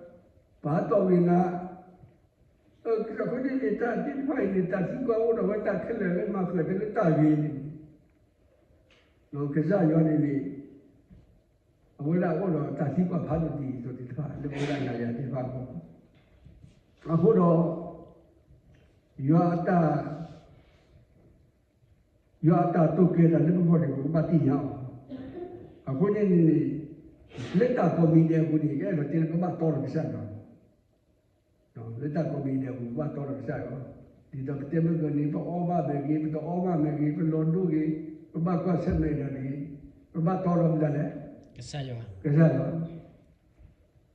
မါတဂၤဒီး နအဲၣ်နကွံ အလဲၤသူၣ်လဲၤသးဒီး ပာ်တီၢ်ဝံၤနၤ, အဃိန့ၣ်န့ၣ် တၢ်သ့ၣ်တဖၣ်အံၤန့ၣ် တၢ်သံကွၢ်အိၣ်ဒီးဝဲ တၢ်ခဲလၢာ်လၢမၤဃုာ်အသးလၢတၢ်ဂ့ၤန့ၣ် ကစၢ်ယွၤန့ၣ်န့ၣ် အဝဲဒၣ်အိၣ်ဒီးတၢ်သံကွၢ်ဖးဒိၣ်တံၢ်အသိးသ့ၣ်တဖၣ် လၢပဝဲဒၣ်နၤယၤသ့ၣ်တဖၣ်အဂီၢ်, အဃိဒီး ယွၤအတၢ် ယွၤအတၢ်တိာ်ကျဲၤတၢ်လၢပဂီၢ်န့ၣ် ပကဘၣ်သ့ၣ်ညါအီၤ. အဃိန့ၣ်န့ၣ် လၢတၢ်ကိးမံၤဒဲးအပူၤန့ၣ် ယအဲၣ်ဒိးတဲလၢပဘၣ်တီဒီးကစၢ်ယွၤ, လၢတၢ်ကိးမံၤဒဲးအပူၤ ပဘၣ်တီဒီးကစၢ်ယွၤ, ဒ်သိးပတဲမ့ၢ်ဂ့ၤန့ၣ် ပအီဘၣ်မ့ၢ်ဂ့ၤ ပတအီဘၣ်မ့ၢ်ဂ့ၤ ပလီၤဒိဂ့ၤ ပဘၣ်ကွၢ်ဆၢၣ်မဲာ်ဒၣ်တဂ့ၤ ပဘၣ်တီဒီးမတၤလဲၣ် ကစၢ်ယွၤ, ကစၢ်ယွၤ.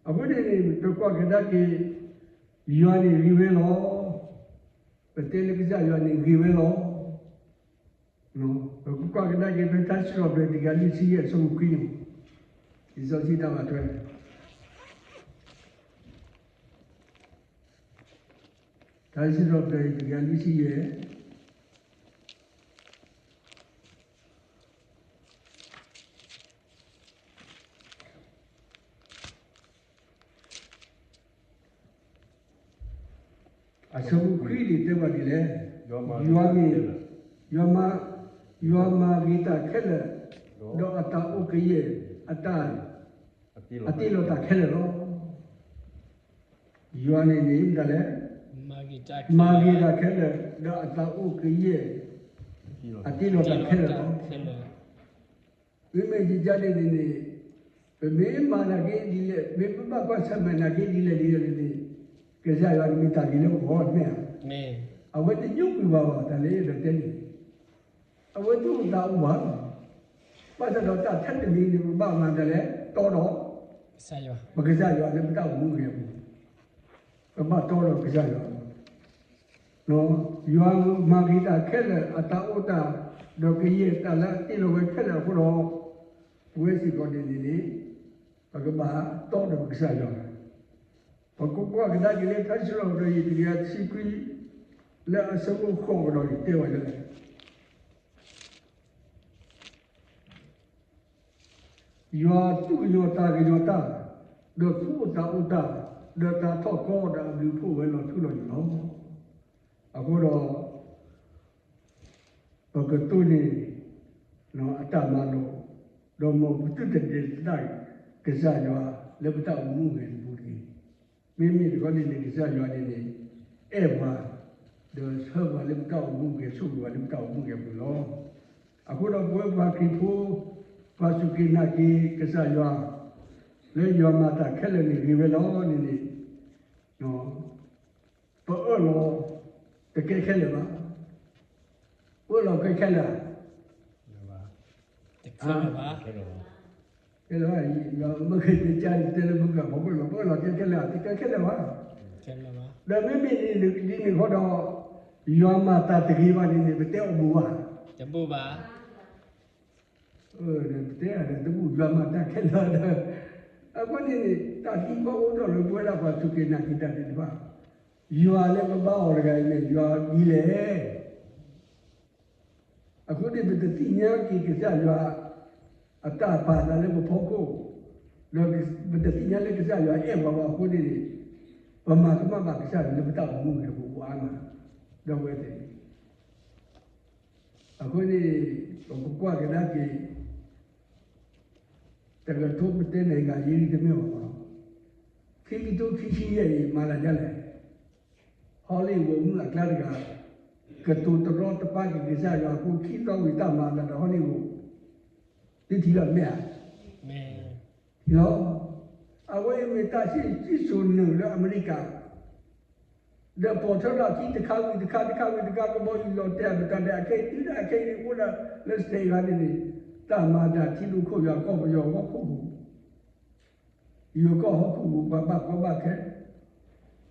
အဃိန့ၣ်န့ၣ် ပကွၢ်ကဒါက့ၤ ယွၤန့ၣ်ဂ့ၤဝဲလီၤ. ပတဲလၢကစၢ်ယွၤန့ၣ်ဂ့ၤဝဲလီၤ. ပကွၢ်ကဒါက့ၤ ဖဲထါစံးထီၣ်ပတြၢၤ တကယၤလွံၢ်ဆံယဲၢ် အဆၢဖိခွံန့ၣ်, လံာ်စီဆှံတၢ်ဘၣ်ထွဲ ထါစံးထီၣ်ပတြၢၤ တကယၤလွံၢ်ဆံယဲၢ် အဆၢဖိခွံန့ၣ်တဲဝဲဒ်လဲၣ်, ယွၤမ့ၢ်, ယွၤမၤ, ယွၤမၤဂ့ၤတၢ်ခဲလၢာ်, ဒီးအတၢ်အိၣ်ကယဲၢ်အတၢ်, အတ့လီၤတၢ်ခဲလၢာ်လီၤ. ယွၤန့ၣ်န့ၣ်မတၤလဲၣ်, မၤဂ့ၤတၢ်ခဲလၢာ်, ဒီးအတၢ်အိၣ်ကယဲၢ် အတ့လီၤတၢ်ခဲလၢာ်လီၤ. မ့မ့ၢ်ယကန့ၣ်န့ၣ်န့ၣ်, ပမ့ၢ်မၤနာ်က့ဒ်လဲၣ်, မ့ၢ်ပဘၣ်ကွၢ်ဆၢၣ်မဲာ်နာ်က့ဒ်လဲၣ်ဒ်လဲၣ်န့ၣ်, ကစၢ်ယွၤန့ၣ်မ့ၢ်တၢ်ဂ့ၤလၢပဂီၢ်တမ့ၢ်ဧါ. အဝဲတညိကွံာ်ဘၣ်ဘၣ် တၢ်လၢယအဲၣ်ဒိးတဲန့ၣ်, အဝဲတအိၣ်သးအိၣ်ဘၣ်. ဘၣ်ဆၣ်ဒီးတၢ်ထဲတမံၤန့ၣ် ပဘၣ်မၤဒ်လဲၣ်, တီဒီး ပကစၢ်ယွၤလၢပတၢ်အိၣ်မူအဂ့ၢ်အပူၤ, ပဘၣ်တီဒီးကစၢ်ယွၤ ယွၤမၤဂ့ၤတၢ်ခဲလၢာ် အတၢ်အိၣ်တၢ်, ဒီးကယဲၢ်တၢ်လၢအတ့လီၤဝဲခဲလၢာ်အဃိဒီး, ပဝဲစ့ၢ်ကီးန့ၣ်န့ၣ်, ပကဘၣ်တီဒီးကစၢ်ယွၤ. ပကကွၢ်ကဒါက့ၤလၢထါစံးထီၣ်ပတြၢၤ တကယၤတဆံခွံ လၢအဆၢဖိဃိးကဒီးန့ၣ် တဲဝဲဒ်လဲၣ်. ယွၤသူၣ်ကညီၤသးကညီၤတၢ်, ဒီးသူၣ်အိၣ်သးအိၣ်တၢ်, ဒီးတၢ်ထီၣ်ကီဒီးအဘျုးဖှိၣ်ဝဲလီၤထူလီၤယိာ်လီၤ. အဃိဒီး ပကတိၢ်န့ၢ်အတၢ်မၤလိာ်, ဒီးမ်ပသုတဒုးသဒါကစၢ်ယွၤလၢပတၢ်အိၣ်မူအဂ့ၢ်တပူၤတဂ့ၤ. မ့မ့ၢ်တခီန့ၣ်န့ၣ် ကစၢ်ယွၤန့ၣ်န့ၣ် အဲၣ်ပှၤ, ဒီးဆှၢပှၤလၢပတၢ်အိၣ်မူအဂ့ၢ်, ဆိၣ်ဂ့ၤပှၤလၢပတၢ်အိၣ်မူအဂ့ၢ်အပူၤလီၤ. အဃိဒီးပဝဲပှၤခရံာ်ဖိ, ပှၤစူၢ်က့ၤနာ်က့ၤကစၢ်ယွၤ, လၢယွၤမၤတၢ်ခဲလၢာ်န့ၣ်ဂ့ၤဝဲလီၤန့ၣ်န့ၣ်, ပအၢၣ်လီၤတကဲခဲလၢာ်ဘၣ်. ပအၢၣ်လီၤကဲခဲလၢာ်ဧါ. ခဲလၢာ်ဘၣ်, မ့ၢ်က့ၤတဲကၢ်တဲလၢပကပှၤပအၢၣ်လီၤ, ပအၢၣ်လီၤကဲခဲလၢာ်ဧါ, တကဲခဲလၢာ်ဘၣ်. ဒီးမ့မ့ၢ်ဒ်န့ၣ်ဃီဒီး, ယွၤမၤတၢ်တဂ့ၤဘၣ်န့ၣ်န့ၣ် ပတဲအီၤဘူးဘၣ်. တဘူးဘၣ်. ပတဲအီၤဒီးတဘူး, ယွၤမၤတၢ်ခဲလၢာ်ဒီး, အဃိန့ၣ်န့ၣ် တၢ်သံကွၢ်အိၣ်ထီၣ်လၢပဝဲဒၣ်ပှၤစူၢ်က့ၤနာ်က့ၤတၢ်သ့ၣ်တဖၣ်, ယွၤလၢပဘါအီၤတဂၤအံၤန့ၣ် ယွၤဒ်လဲၣ်. အဃိန့ၣ် ပတသ့ၣ်ညါက့ၤကစၢ်ယွၤ အတၢ်ပာ်သးလၢပဖီခိၣ်, ဒီးပတသ့ၣ်ညါလၢကစၢ်ယွၤအဲၣ်ပှၤဘၣ်အဃိန့ၣ်န့ၣ်, ပမၤကမၣ်ဘၣ်ကစၢ်ယွၤလၢပတၢ်အိၣ်မူအဂ့ၢ်အပူၤအိၣ်အါမး, ဒီပုၢ်ဝဲၢ်သ့ၣ် အဃိန့ၣ် ပကကွၢ်ကဒါက့ၤ တကထိပတဲန့ၣ်ဂၤယံၤတမ့ၢ်ဘၣ်, ခံကထိခံဆံယဲၢ်အံၤ မၤလၢဒ်လဲၣ်. Hollywood မုၣ်အကျါတဂၤ ကတိၤတရီတပါက့ၤကစၢ်ယွၤအဃိ ခံသီဝံၤတၢ်မၤလၢဒီး Hollywood သုထံၣ်လီၤမ့ၢ်ဧါ. လီၤ. အဝဲအံၤမ့ၢ်တၢ်စံၣ်စိၤနုာ်လၢအမဲရကၤ ဒီးပိာ်ထွဲထီၣ်အခံတခါဝံၤတခါ တခါဝံၤတခါ ကဘီယူၤလီၤတဲာ်ပတၢ်ဒဲး အခဲအံၤတုၤဒၣ်အခဲအံၤန့ၣ် အိၣ်ဒၣ်လၢ state ဂၤန့ၣ်န့ၣ် တၢ်မၤတၢ်ထံဒိၣ်ခိၣ်ယွၤကီၢ်ပယီၤဟီၣ်ခိၣ်ပူၤ ယိၤကီၢ်ဟီၣ်ခိၣ်ပူၤ ပှၤဘၣ်ကီဘၣ်ခဲ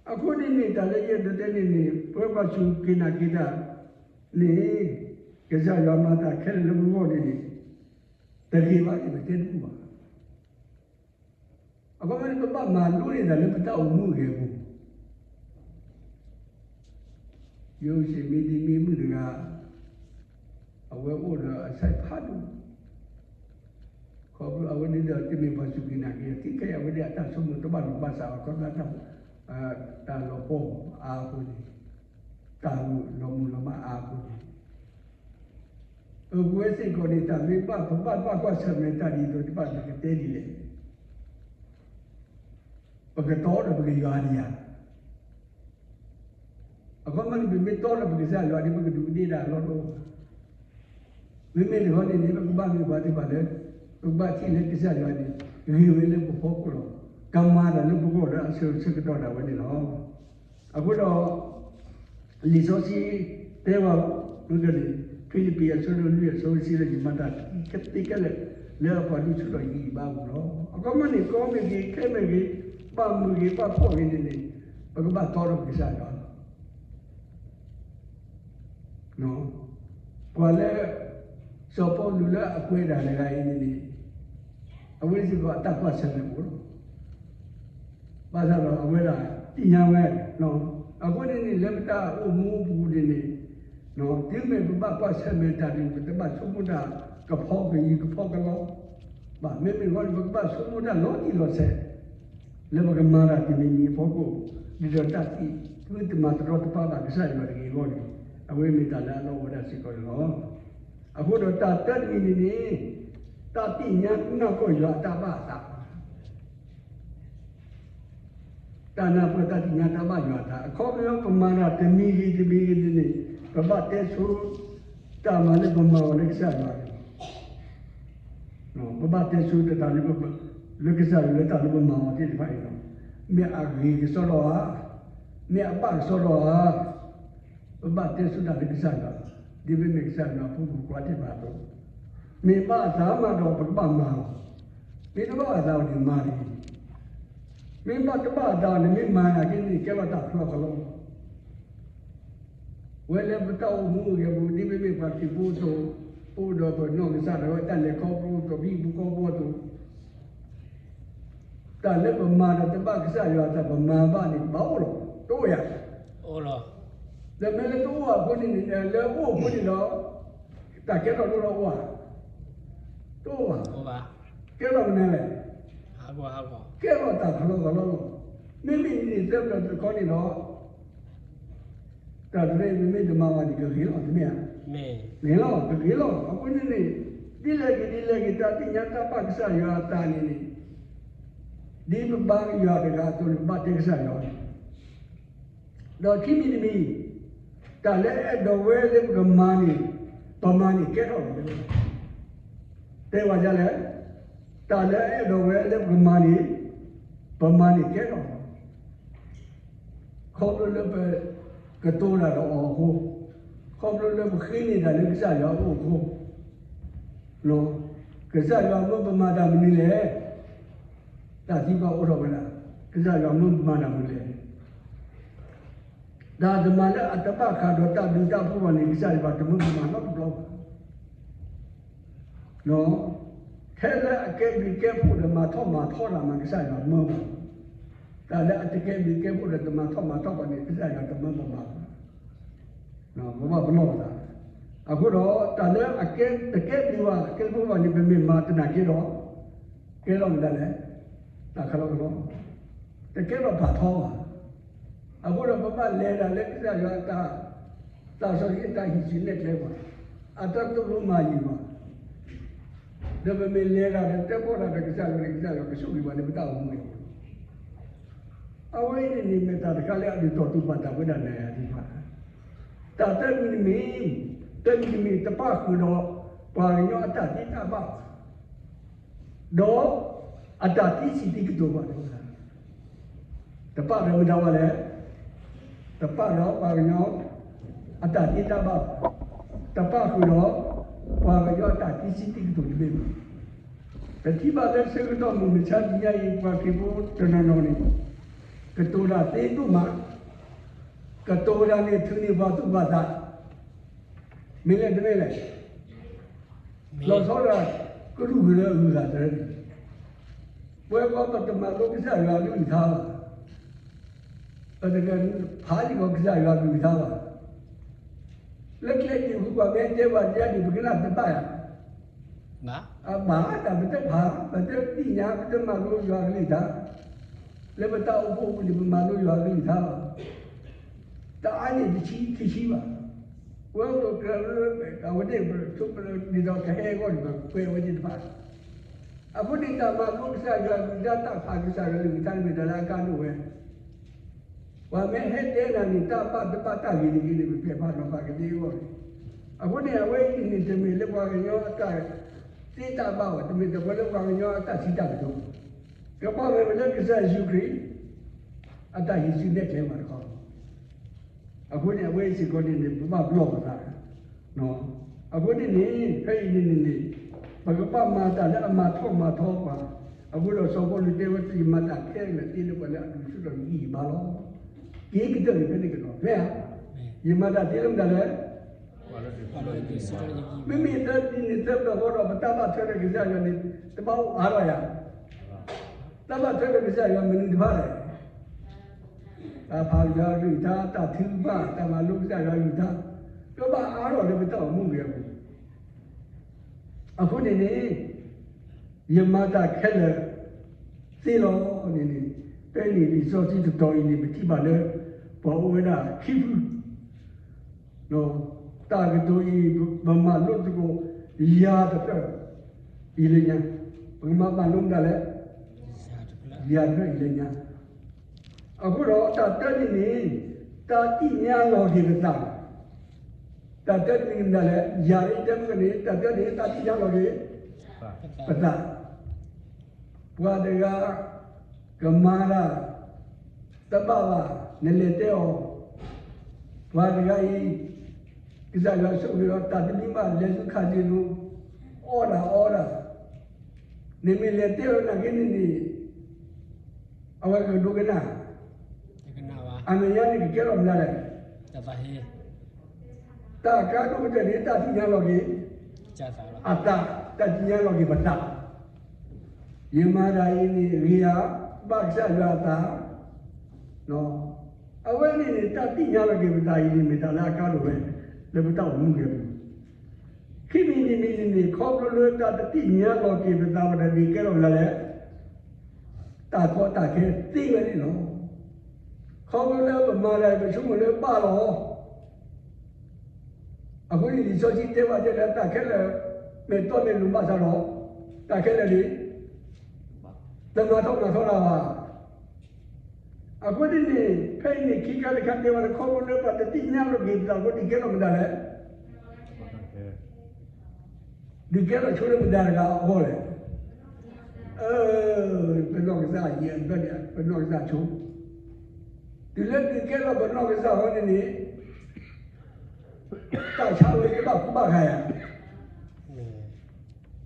အဃိန့ၣ်န့ၣ် တၢ်လၢယအဲၣ်ဒိးတဲန့ၣ်န့ၣ် ပဝဲပှၤစူၢ်က့ၤနာ်က့ၤတၢ်န့ၣ် ကစၢ်ယွၤမၤတၢ်ခဲလၢာ်လၢပဂီၢ်န့ၣ်န့ၣ် တဂ့ၤဘၣ်န့ၣ် ပတဲတဘူၣ်ဘၣ်. အခီပညီန့ၣ် ပဘၣ်မၤလိန့ၢ်တၢ်လၢပတၢ်အိၣ်မူအဂ့ၢ်အပူၤ ယိၤၡ့မ့ၢ်ဒ်မ့ၢ်မုၣ်တဂၤ အဝဲအိၣ်ဒီးအဆၢဖးဒိၣ် ခီဖျိအဝဲဒၣ်ဒီးတမ့ၢ်ပှၤစူၢ်က့ၤနာ်က့ၤ ထံခဲအံၤအဝဲဒၣ်အတၢ်ဆိကမိၣ်တဘၣ်လိာ်ဘၣ်စးဘၣ် ခီဖျိတၢ် တၢ်လီၤပှီၢ်အါအဃိန့ၣ် တၢ်လီၤမုၢ်လီၤမၢ်အါအဃိန့ၣ် ပဝဲစ့ၢ်ကီးန့ၣ် တၢ်မ့ၢ်ဘၣ်ပဘၣ်ဘၣ်ကွၢ်ဆၢၣ်မဲာ်တၢ်ဒ်သိးတဖၣ် ပကတဲဒ်လဲၣ် ပကတီဒီးပကယွၤဒံးဧါ. အခီပညီန့ၣ် ပမ့ၢ်တီဒီးပကစၢ်ယွၤန့ၣ် ပကဒူးကဒ့ဒၣ်အလီၢ်တအိၣ်ဘၣ်. မ့မ့ၢ်တခီန့ၣ်န့ၣ် ပကဘၣ်မ့ၢ်ပှၤသ့ၣ်တဖၣ်လၢ ပကဘၣ်ထံၣ်လၢကစၢ်ယွၤန့ၣ် ဂ့ၤဝဲလၢပဖီခိၣ်လီၤ. ကမၤတၢ်လၢပဂီၢ်လၢအဆၢကတီၢ်ဒၣ်ဝဲန့ၣ်လီၤ. အဃိဒီး လံာ်စီဆှံတဲဝဲ ဖံလံးပံးအဆၢဒိၣ်လွံၢ်အဆၢဖိတဆံလၢ ယမၤတၢ်သ့ခဲလၢာ် လၢအပှၤဒိၣ်ဆူၣ်ထီၣ်ယံၤဘၣ်ပူၤလီၤ. အခီပညီန့ၣ် ကီမ့ၢ်ဂ့ၤ ခဲမ့ၢ်ဂ့ၤ, ဘၣ်မုာ်ဂ့ၤ ဘၣ်ဖှီၣ်ဂ့ၤန့ၣ်န့ၣ်, ပကဘၣ်တီဒီးကစၢ်ယွၤလီၤ. ပှၤလၢ စီၤပီလူးလၢအကွဲးတၢ်တဂၤအံၤန့ၣ်န့ၣ်, အဝဲစ့ၢ်ကီးအတၢ်ကွၢ်ဆၢၣ်မဲာ်အိၣ်လီၤ. ဘၣ်ဆၣ်ဒီးအဝဲဒၣ်သ့ၣ်ညါဝဲ, အဃိန့ၣ်န့ၣ် လၢပတၢ်အိၣ်မူအပူၤန့ၣ်န့ၣ်, တုၤမ့ၢ်ပဘၣ်ကွၢ်ဆၢၣ်မဲာ်တၢ်န့ၣ် ပတဘၣ်ဆိကမိၣ်တၢ်ကဖီကယံၤကဖီကလီဘၣ်. မ့မ့ၢ်တခီန့ၣ် ပကဘၣ်ဆိကမိၣ်တၢ်လီၤတံၢ်လီၤဆဲး လၢပကမၤတၢ်တမံၤမံၤအဖီခိၣ်, ဒ်သိးတၢ်သံ သုတမၤတရီတပါဘၣ်ကစၢ်ယွၤတဂ့ၤအဂီၢ်န့ၣ်, အဝဲမ့ၢ်တၢ်လၢအလီၢ်အိၣ်ဝဲဒၣ်စ့ၢ်ကီးန့ၣ်လီၤ. အဃိဒီးတၢ်တၢတမံၤန့ၣ်န့ၣ်, တၢ်သ့ၣ်ညါနီၢ်ကီၢ်ယွၤအတၢ်ဘၣ်အသး တၢ်နၢ်ပၢၢ်တၢ်သ့ၣ်ညါတၢ်ဘၣ်ယွၤအသး အခီပညီပမၤတၢ်တမံၤဂ့ၤတမံၤဂ့ၤန့ၣ်န့ၣ်, ပဘၣ်တဲဆိ တၢ်မၤလၢပမၤအီၤလၢကစၢ်ယွၤန့ၣ်, ပဘၣ်တဲဆိတၢ်လၢ လၢကစၢ်ယွၤလၢတၢ်လၢပမၤအီၤသ့ၣ်တဖၣ်အံၤလီၤ. မ့ၢ်အဂ့ၤကစီဒီဧါ, မ့ၢ်အဘၣ်ကစီဒီဧါ, ပဘၣ်တဲဆိတၢ်လၢကစၢ်ယွၤ, ဒ်မ့မ့ၢ်ကစၢ်ယွၤအဖိမုၣ်ဖိခွါသ့ၣ်တဖၣ်အသိး, မ့ၢ်ဘၣ်အသးမးဒီးပကဘၣ်မၤလီၤ. မ့ၢ်တဘၣ်အသးန့ၣ်မၤတဂ့ၤ. မ့ၢ်ဘၣ်တဘၣ်အသးန့ၣ် မ့ၢ်မၤနာ်က့န့ၣ် ကဲထီၣ်တၢ်ဖျီကလီလီၤ. ဝဲလၢပတၢ်အိၣ်မူအဂ့ၢ်အပူၤ ဒ်မ့မ့ၢ်ပှၤခရံာ်ဖိအသိး, အိၣ်ဒီးပနီၢ်ကစၢ်ဒၣ်ဝဲ တၢ်လဲၤခီဖျိအသိး ပဟံၣ်ဖိဃီဖိအသိး, တၢ်လၢပမၤဒီးတဘၣ်ကစၢ်ယွၤအသး ပမၤဘၣ်န့ၣ် ဘၣ်အိၣ်လီၤ, တအိၣ်ဧါ. ဒီးမ့ၢ်လၢတအိၣ်အဃိန့ၣ်န့ၣ် လၢအိၣ်အဃိန့ၣ်ဒီး တၢ်ကဲထီၣ်ဒိၣ်ထီၣ်အိၣ်ဧါ. တအိၣ်ဘၣ်. ကဲထီၣ်မနုၤလဲၣ်. ကဲထီၣ်တၢ်ဖျီကလီလီၤ. မ့မ့ၢ်န့ၣ်သၢပျၢၤတခီန့ၣ်ဒီး တၢ်တရၢအံၤ ပမ့ၢ်တမၤဘၣ်န့ၣ် ကဂ့ၤလီၤ တမ့ၢ်ဧါ. ဂ့ၤလီၤ ကဂ့ၤလီၤ. အဃိန့ၣ်န့ၣ် ဒ်လဲၣ်ဂ့ၤဒ်လဲၣ်ဂ့ၤ တၢ်သ့ၣ်ညါတၢ်ဘၣ်ကစၢ်ယွၤအသးန့ၣ်န့ၣ် ဒ်ပဘါယွၤတဂၤအသိးန့ၣ် ပဘၣ်တဲကစၢ်ယွၤန့ၣ် ဒီးခံမံၤတမံၤ, တၢ်လၢအအဲၣ်ဒိးဝဲလၢပကမၤန့ၣ် ပမၤန့ၣ်ကဲထီၣ်လီၤ. တဲဝဲဒ်လဲၣ်, တၢ်လၢအအဲၣ်ဒိးဝဲလၢပကမၤန့ၣ် ပမၤန့ၣ်ကဲထီၣ်လီၤ. ခီဖျိလၢပကတိၤတၢ်ဒီးအီၤအဃိ, ခီဖျိလၢပဃ့န့ၢ်တၢ်လၢကစၢ်ယွၤအအိၣ်အဃိ, ကစၢ်ယွၤမၢပမၤတၢ်မနုၤလဲၣ်. တၢ်သံကွၢ်အိၣ်ထီၣ်ဝဲဒၣ်, ကစၢ်ယွၤမၢပမၤတၢ်မနုၤလဲၣ်. တၢ်တမၤလၢအတဘၣ်ဃးဒီးတၢ်ဘျုးတၢ်ဖှိၣ်ဘၣ်န့ၣ် ကစၢ်ယွၤတမၢပမၤနီတဘျီဘၣ်. ထဲလၢအကဲဘျုးကဲဖှိၣ်ဒီးမၤထီၣ်မၤထီတၢ်မး ကစၢ်ယွၤမၢမး, တၢ်လၢအတကဲဘျုးကဲဖှိၣ်ဒီးတမၤထီၣ်မၤထီဘၣ်န့ၣ် ကစၢ်ယွၤတမၢပမၤဘၣ်. ပဘၣ်ပလီၢ်ပသး. အဃိဒီး တၢ်လၢအကဲတကဲဘျုးဘၣ် ကဲဖှိၣ်ဘၣ်န့ၣ် ပမ့ၢ်မၤသနာ်က့ဒီး ကဲထီၣ်မတၤလဲၣ်, တၢ်ခးလီၤကလီ, တကဲထီၣ်ဖးထီဘၣ်. အဃိဒီးပဘၣ်လဲၤတၢ်လၢကစၢ်ယွၤအတၢ် သးစီဆှံအတၢ်ဟံးစုနဲၣ်ကျဲဘၣ်, အတၢ်သိၣ်လိမၤယုၤဘၣ်, ဒီးပမ့ၢ်လဲၤတၢ်ဒီးတဲဖီတၢ်ဒီးကစၢ်ယွၤန့ၣ် ကစၢ်ယွၤကဆိၣ်ဂ့ၤဘၣ်လၢပတၢ်အိၣ်မူအံၤ. အဝဲအံၤန့ၣ်န့ၣ် မ့ၢ်တၢ်တခါလၢအဒုးတီၢ်တူာ်ပာ်တၢ်ဝဲဒၣ်နၤယၤသ့ၣ်တဖၣ်, တၢ်တမံၤတမံၤ, တမံၤတမံၤတပၣ်ဃုာ်ဒီး ပှၤကညီအတၢ်သ့တၢ်ဘၣ် ဒီး အတၢ်သံဆံးသံကတိၤဘၣ်တဖၣ်, တပၣ်ဒီးမတၤဘၣ်လဲၣ်, တပၣ်ဒီးပှၤကညီ အတၢ်သ့တၢ်ဘၣ်, တပၣ်ဃုာ်ဒီး ပှၤကညီအတၢ်သံဆံးသံကတိၤတဘ့ၣ်ဘၣ်. ပထံၣ်ဘၣ်လၢဆၢကတီၢ်မုၢ်မဆါတနံၤညါအံၤ ပှၤခရံာ်ဖိတနီၤနီၤန့ၣ် ကတိၤတၢ်သ့ဒိၣ်မး, ကတိၤတၢ်န့ၣ်ထုးန့ၢ်ပှၤသူၣ်ပှၤသး, မ့ၢ်လဲၣ်တမ့ၢ်လဲၣ်. လီၤဆီဒၣ် ကရူၢ်ကရၢအဂုၤအဂၤတရၢန့ၣ်, ပဝဲပှၤပတမၤလိကစၢ်ယွၤအကလုၢ်ကထါဘၣ်, ပတကဖးယံၤကီးကစၢ်ယွၤအကလုၢ်ကထါဘၣ်. လၢကျဲဒ်အဃိ ပှၤမ့ၢ်တဲပှၤဒ်အံၤန့ၣ် ပကနၣ်တဘၣ်ယၤ အဘၣ်တၢ်ပတဖး, ပတသ့ၣ်ညါ ပတမၤလိယွၤအကလုၢ်ကထါ, လၢပတၢ်အိၣ်ဖှိၣ်အပူၤန့ၣ် ပမၤလိယွၤအကလုၢ်ကထါလီၤ. တအါန့ၢ်တဆံခံဆံဘၣ်. ပဝဲပကြၢးလၢ အဝဲသ့ၣ်ပဆိကမိၣ်ဒ်သိးကဟဲအဂီၢ်န့ၣ် ပကွဲးဝဲသ့ၣ်တဖၣ်. အဃိန့ၣ် တၢ်မၤလိကစၢ်ယွၤအကလုၢ်ကထါ တၢ်ဖးကစၢ်ယွၤအကလုၢ်ကထါန့ၣ် မ့ၢ်တၢ်လၢအကါဒိၣ်ဝဲ ပှၤမ့ၢ်ဟဲတဲနၤန့ၣ် တၢ်ဘၣ်တဘၣ်တၢ်ဂ့ၤတဂ့ၤန့ၣ် ပဖျဲးဖးနီၤဖးကသ့အဂီၢ်န့ၣ်. အဃိန့ၣ် အဝဲအံၤန့ၣ် တမ့ၢ်လၢပှၤကညီအတၢ်သ့တၢ်ဘၣ်ဘၣ်, တမ့ၢ်တၢ်လၢပှၤကညီအတၢ်စံးတၢ်ကတိၤ, ကဘၣ်မ့ၢ်လၢကစၢ်ယ့ၣ်ၡူးခရံာ် အတၢ်ဟံးစုနဲၣ်ကျဲဘၣ်တခီလီၤ. အဃိန့ၣ် အဝဲအံၤစ့ၢ်ကီးန့ၣ်န့ၣ် ပဘၣ်ပလီၢ်ပသး. အဃိန့ၣ်န့ၣ် ဖဲအံၤန့ၣ်န့ၣ်န့ၣ် ပကဘၣ်မၤတၢ်လၢအမၤထီၣ်မၤထီပှၤ. အဃိဒီးစီၤပီလူးတဲဝဲ ယမၤတၢ်ခဲလၢာ်သ့လၢပှၤလၢအဒိးဆူၣ်ထီၣ်ယဂံၢ်ယဘါလီၤ. က့ၤကတၢၢ်န့ၣ်ဖဲန့ၣ်ကဒီး မ့ၢ်ဧါ. ယမၤတၢ်သ့လၢမတၤလဲၣ်. မ့မ့ၢ်လၢဒ်န့ၣ်သၢပျၢၤဃီဒီး ပတၢ်ဘၣ်ထွဲဒီးကစၢ်ယွၤန့ၣ် တဘၣ်အိၣ်အါထီၣ်ယၤ. တၢ်ဘၣ်ထွဲဒီးကစၢ်ယွၤမနုၤတဖၣ်လဲၣ်. တၢ်ဖးကစၢ်ယွၤကလုၢ်ကထါ, တၢ်ထုကဖၣ်, တၢ်မၤလိကစၢ်ယွၤကလုၢ်ကထါ, ကဘၣ်အါထီၣ်လၢပတၢ်အိၣ်မူအပူၤ. အဃိန့ၣ်န့ၣ် ယမၤတၢ်ခဲလၢာ်သ့လီၤန့ၣ်န့ၣ်, ဖဲန့ၣ်လံာ်စီဆှံတတီၤအံၤန့ၣ် ပထံၣ်ဘၣ်လၢ ပှၤအိၣ်ဝဲဒၣ်ခံဖု တၢ်ကတိၤအံၤ ပမၤလိသကိး ယၤတဖျၢၣ်အံၤလၢညါ, ပကမၤမၤလိမတၤလဲၣ်. ယၤတဖျၢၣ်အံၤလၢညါ. အဃိဒီးတၢ်တၢန့ၣ်န့ၣ် တၢ်သ့ၣ်ညါလီၤက့ၤပသး. တၢ်တၢတမံၤမတၤလဲၣ်, ယၤဒ်တဲမုၢ်န့ၣ် တၢ်တၢန့ၣ် တၢ်သ့ၣ်ညါလီၤက့ၤပသး. ပှၤတဂၤကမၤတၢ်တဘၣ်ဘၣ် နလဲၤတဲအီၤ, ပှၤတဂၤအံၤ ကစၢ်ယွၤဆိၣ်ဂ့ၤအီၤ တၢ်တမံၤဘၣ် လဲၤဆူ casino အီၣ်တၢ်အီတၢ်, နမ့ၢ်လဲၤတဲအီၤနာ်က့န့ၣ်န့ၣ် အဝဲကဒိကနၣ်, အမဲာ်ညါန့ၣ်ကကဲထီၣ်မတၤလဲၣ်. တၢ်ကါဒိၣ်ကတၢၢ်န့ၣ် တၢ်သ့ၣ်ညါလီၤက့ၤအသး, တၢ်သ့ၣ်ညါလီၤက့ၤပသး. ယမၤတၢ်အံၤန့ၣ်ဂ့ၤဧါ, ဘၣ်ကစၢ်ယွၤအသး. အဝဲန့ၣ်န့ၣ် တၢ်သ့ၣ်ညါလီၤက့ၤပသးအံၤန့ၣ် မ့ၢ်တၢ်လၢအကါဒိၣ်ဝဲ လၢပတၢ်အိၣ်မူအပူၤ. ခံမံၤတမံၤန့ၣ်န့ၣ် ခီဖျိလၢတၢ်တသ့ၣ်ညါလီၤက့ၤပသးဘၣ်ဒီး ဒုးကဲထီၣ်မတၤလဲၣ်. တၢ်ကီတၢ်ခဲသ့ဝဲန့ၣ်လီၤ. ခီဖျိလၢပမၤတၢ် ပဆိကမိၣ်လၢဘၣ်လီၤ. အဃိန့ၣ် လံာ်စီဆှံတဲဘၣ်တဲလၢတၢ်ခဲလၢာ် မ့ၢ်တီမ့ၢ်လိၤဘၣ်ဆၣ်ဒီး တၢ်ခဲလၢာ်န့ၣ် တမၤထီၣ်မၤထီတၢ်ဘၣ်. အဃိန့ၣ်န့ၣ် ဖဲအံၤန့ၣ် ခံခါတခါတဲဝဲလၢ ခီဖျိလၢပတသ့ၣ်ညါလီၤက့ၤပသးအဃိ ဒုးကဲထီၣ်မတၤလဲၣ်. ဒုးကဲထီၣ်ဆိလၢမတၤတဂၤအဂီၢ်လဲၣ်. အၢ ပနီၢ်ကစၢ်ယဲၢ် ပနီၢ်ကစၢ်ဆိ, တုၤလၢဒုးကဲထီၣ်ပနီၢ်ကစၢ်အဃိန့ၣ်န့ၣ် တၢ်ဆါဝဲကဘၣ်ကူဘၣ်ဂာ်ယၤ.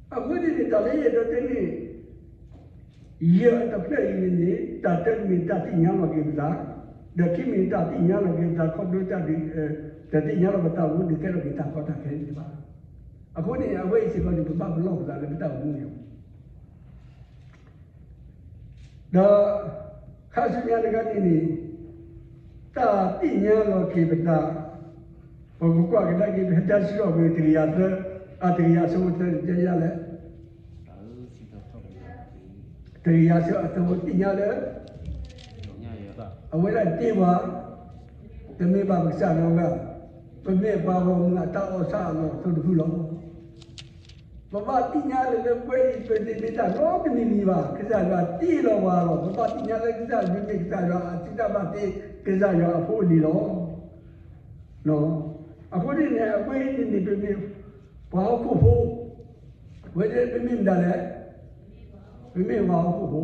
အဃိန့ၣ်န့ၣ် တၢ်လၢယအဲၣ်ဒိးတဲန့ၣ် ယဲၢ်တဖျၢၣ်အံၤန့ၣ်န့ၣ် တၢ်တၢတမံၤ တၢ်သ့ၣ်ညါလီၤက့ၤပသး, ဒီးခံမံၤတၢ်သ့ၣ်ညါလီၤက့ၤပသး ခီဖျိတၢ်ဒုး, တၢ်သ့ၣ်ညါလီၤပသးအဃိ ဒုးကဲထီၣ်က့ၤတၢ်ကီတၢ်ခဲန့ၣ်ဘၣ်. အဃိန့ၣ် အဝဲအံၤစ့ၢ်ကီးန့ၣ် ပဘၣ်ပလီၢ်ပသးလၢပတၢ်အိၣ်မူန့ၣ် ဒီး ခါဆူညါတခါန့ၣ်န့ၣ် တၢ်သ့ၣ်ညါလီၤက့ၤပသး, ပကကွၢ်ကဒါက့ၤ ဖဲတၢ်စံးထီၣ်ပတြၢၤ တကယၤသၢ, အတကယၤအဆၢဖိသၢန့ၣ် တဲယၤလဲၣ်, တကယၤအဆၢဖိသၢ သ့ၣ်ညါလၢ အဝဲဒၣ်တ့ပှၤ, တမ့ၢ်ဘၣ်ပကစၢ်လီၤဂာ်, ပမ့ၢ်ပှၤဂီၢ်မုၢ်အတၢ်အီၣ်ဆၣ်အလီၢ်အသိတဖုလီၤ. ပဘၣ်သ့ၣ်ညါလၢ လၢပှဲၤအံၤ ပတမ့ၢ်တၢ်နီတမံၤမံၤဘၣ်, ကစၢ်ယွၤတ့လီၤပှၤလီၤ. ပဘၣ်သ့ၣ်ညါလၢကစၢ်ယွၤမ့ၢ်ကစၢ်ယွၤအစုတၢ်ဘၣ်သ့, ကစၢ်ယွၤအဖိအလံၤလီၤ. အဃိန့ၣ်န့ၣ် အဝဲအံၤန့ၣ်န့ၣ် ပမ့ၢ်ပှၤဟီၣ်ခိၣ်ဖိ, ဝဲဒၣ်ပမ့ၢ်မတၤလဲၣ်, ပမ့ၢ်ပှၤဟီၣ်ခိၣ်ဖိ,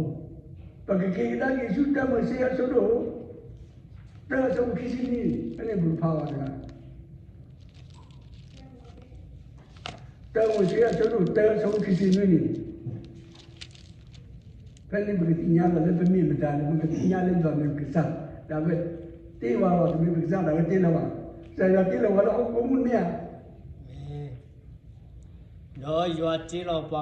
ပကက့ၤကဒါက့ၤဆူတၢမိၤၡ့အဆၢဒိၣ် တၢအဆၢဖိခံဆံနွံ, ဖဲန့ၣ်ပကဖးအီၤတဂၤ တၢမိၤၡ့အဆၢဒိၣ်တၢ အဆၢဖိခံဆံနွံန့ၣ်, ဖဲန့ၣ်ပကသ့ၣ်ညါလီၤလၢပမ့ၢ်မတၤန့ၣ် ပကသ့ၣ်ညါလၢယွၤမ့ၢ်ပကစၢ်, ဒီးအဝဲတ့ပှၤလီၤ, တမ့ၢ်ပကစၢ်ဒီးအဝဲတ့လီၤဘၣ်, ကစၢ်ယွၤတ့လီၤပှၤလၢဟီၣ်ခိၣ်မူန့ၣ်ဧါ. ဒီးယွၤတ့လီၤပှၤ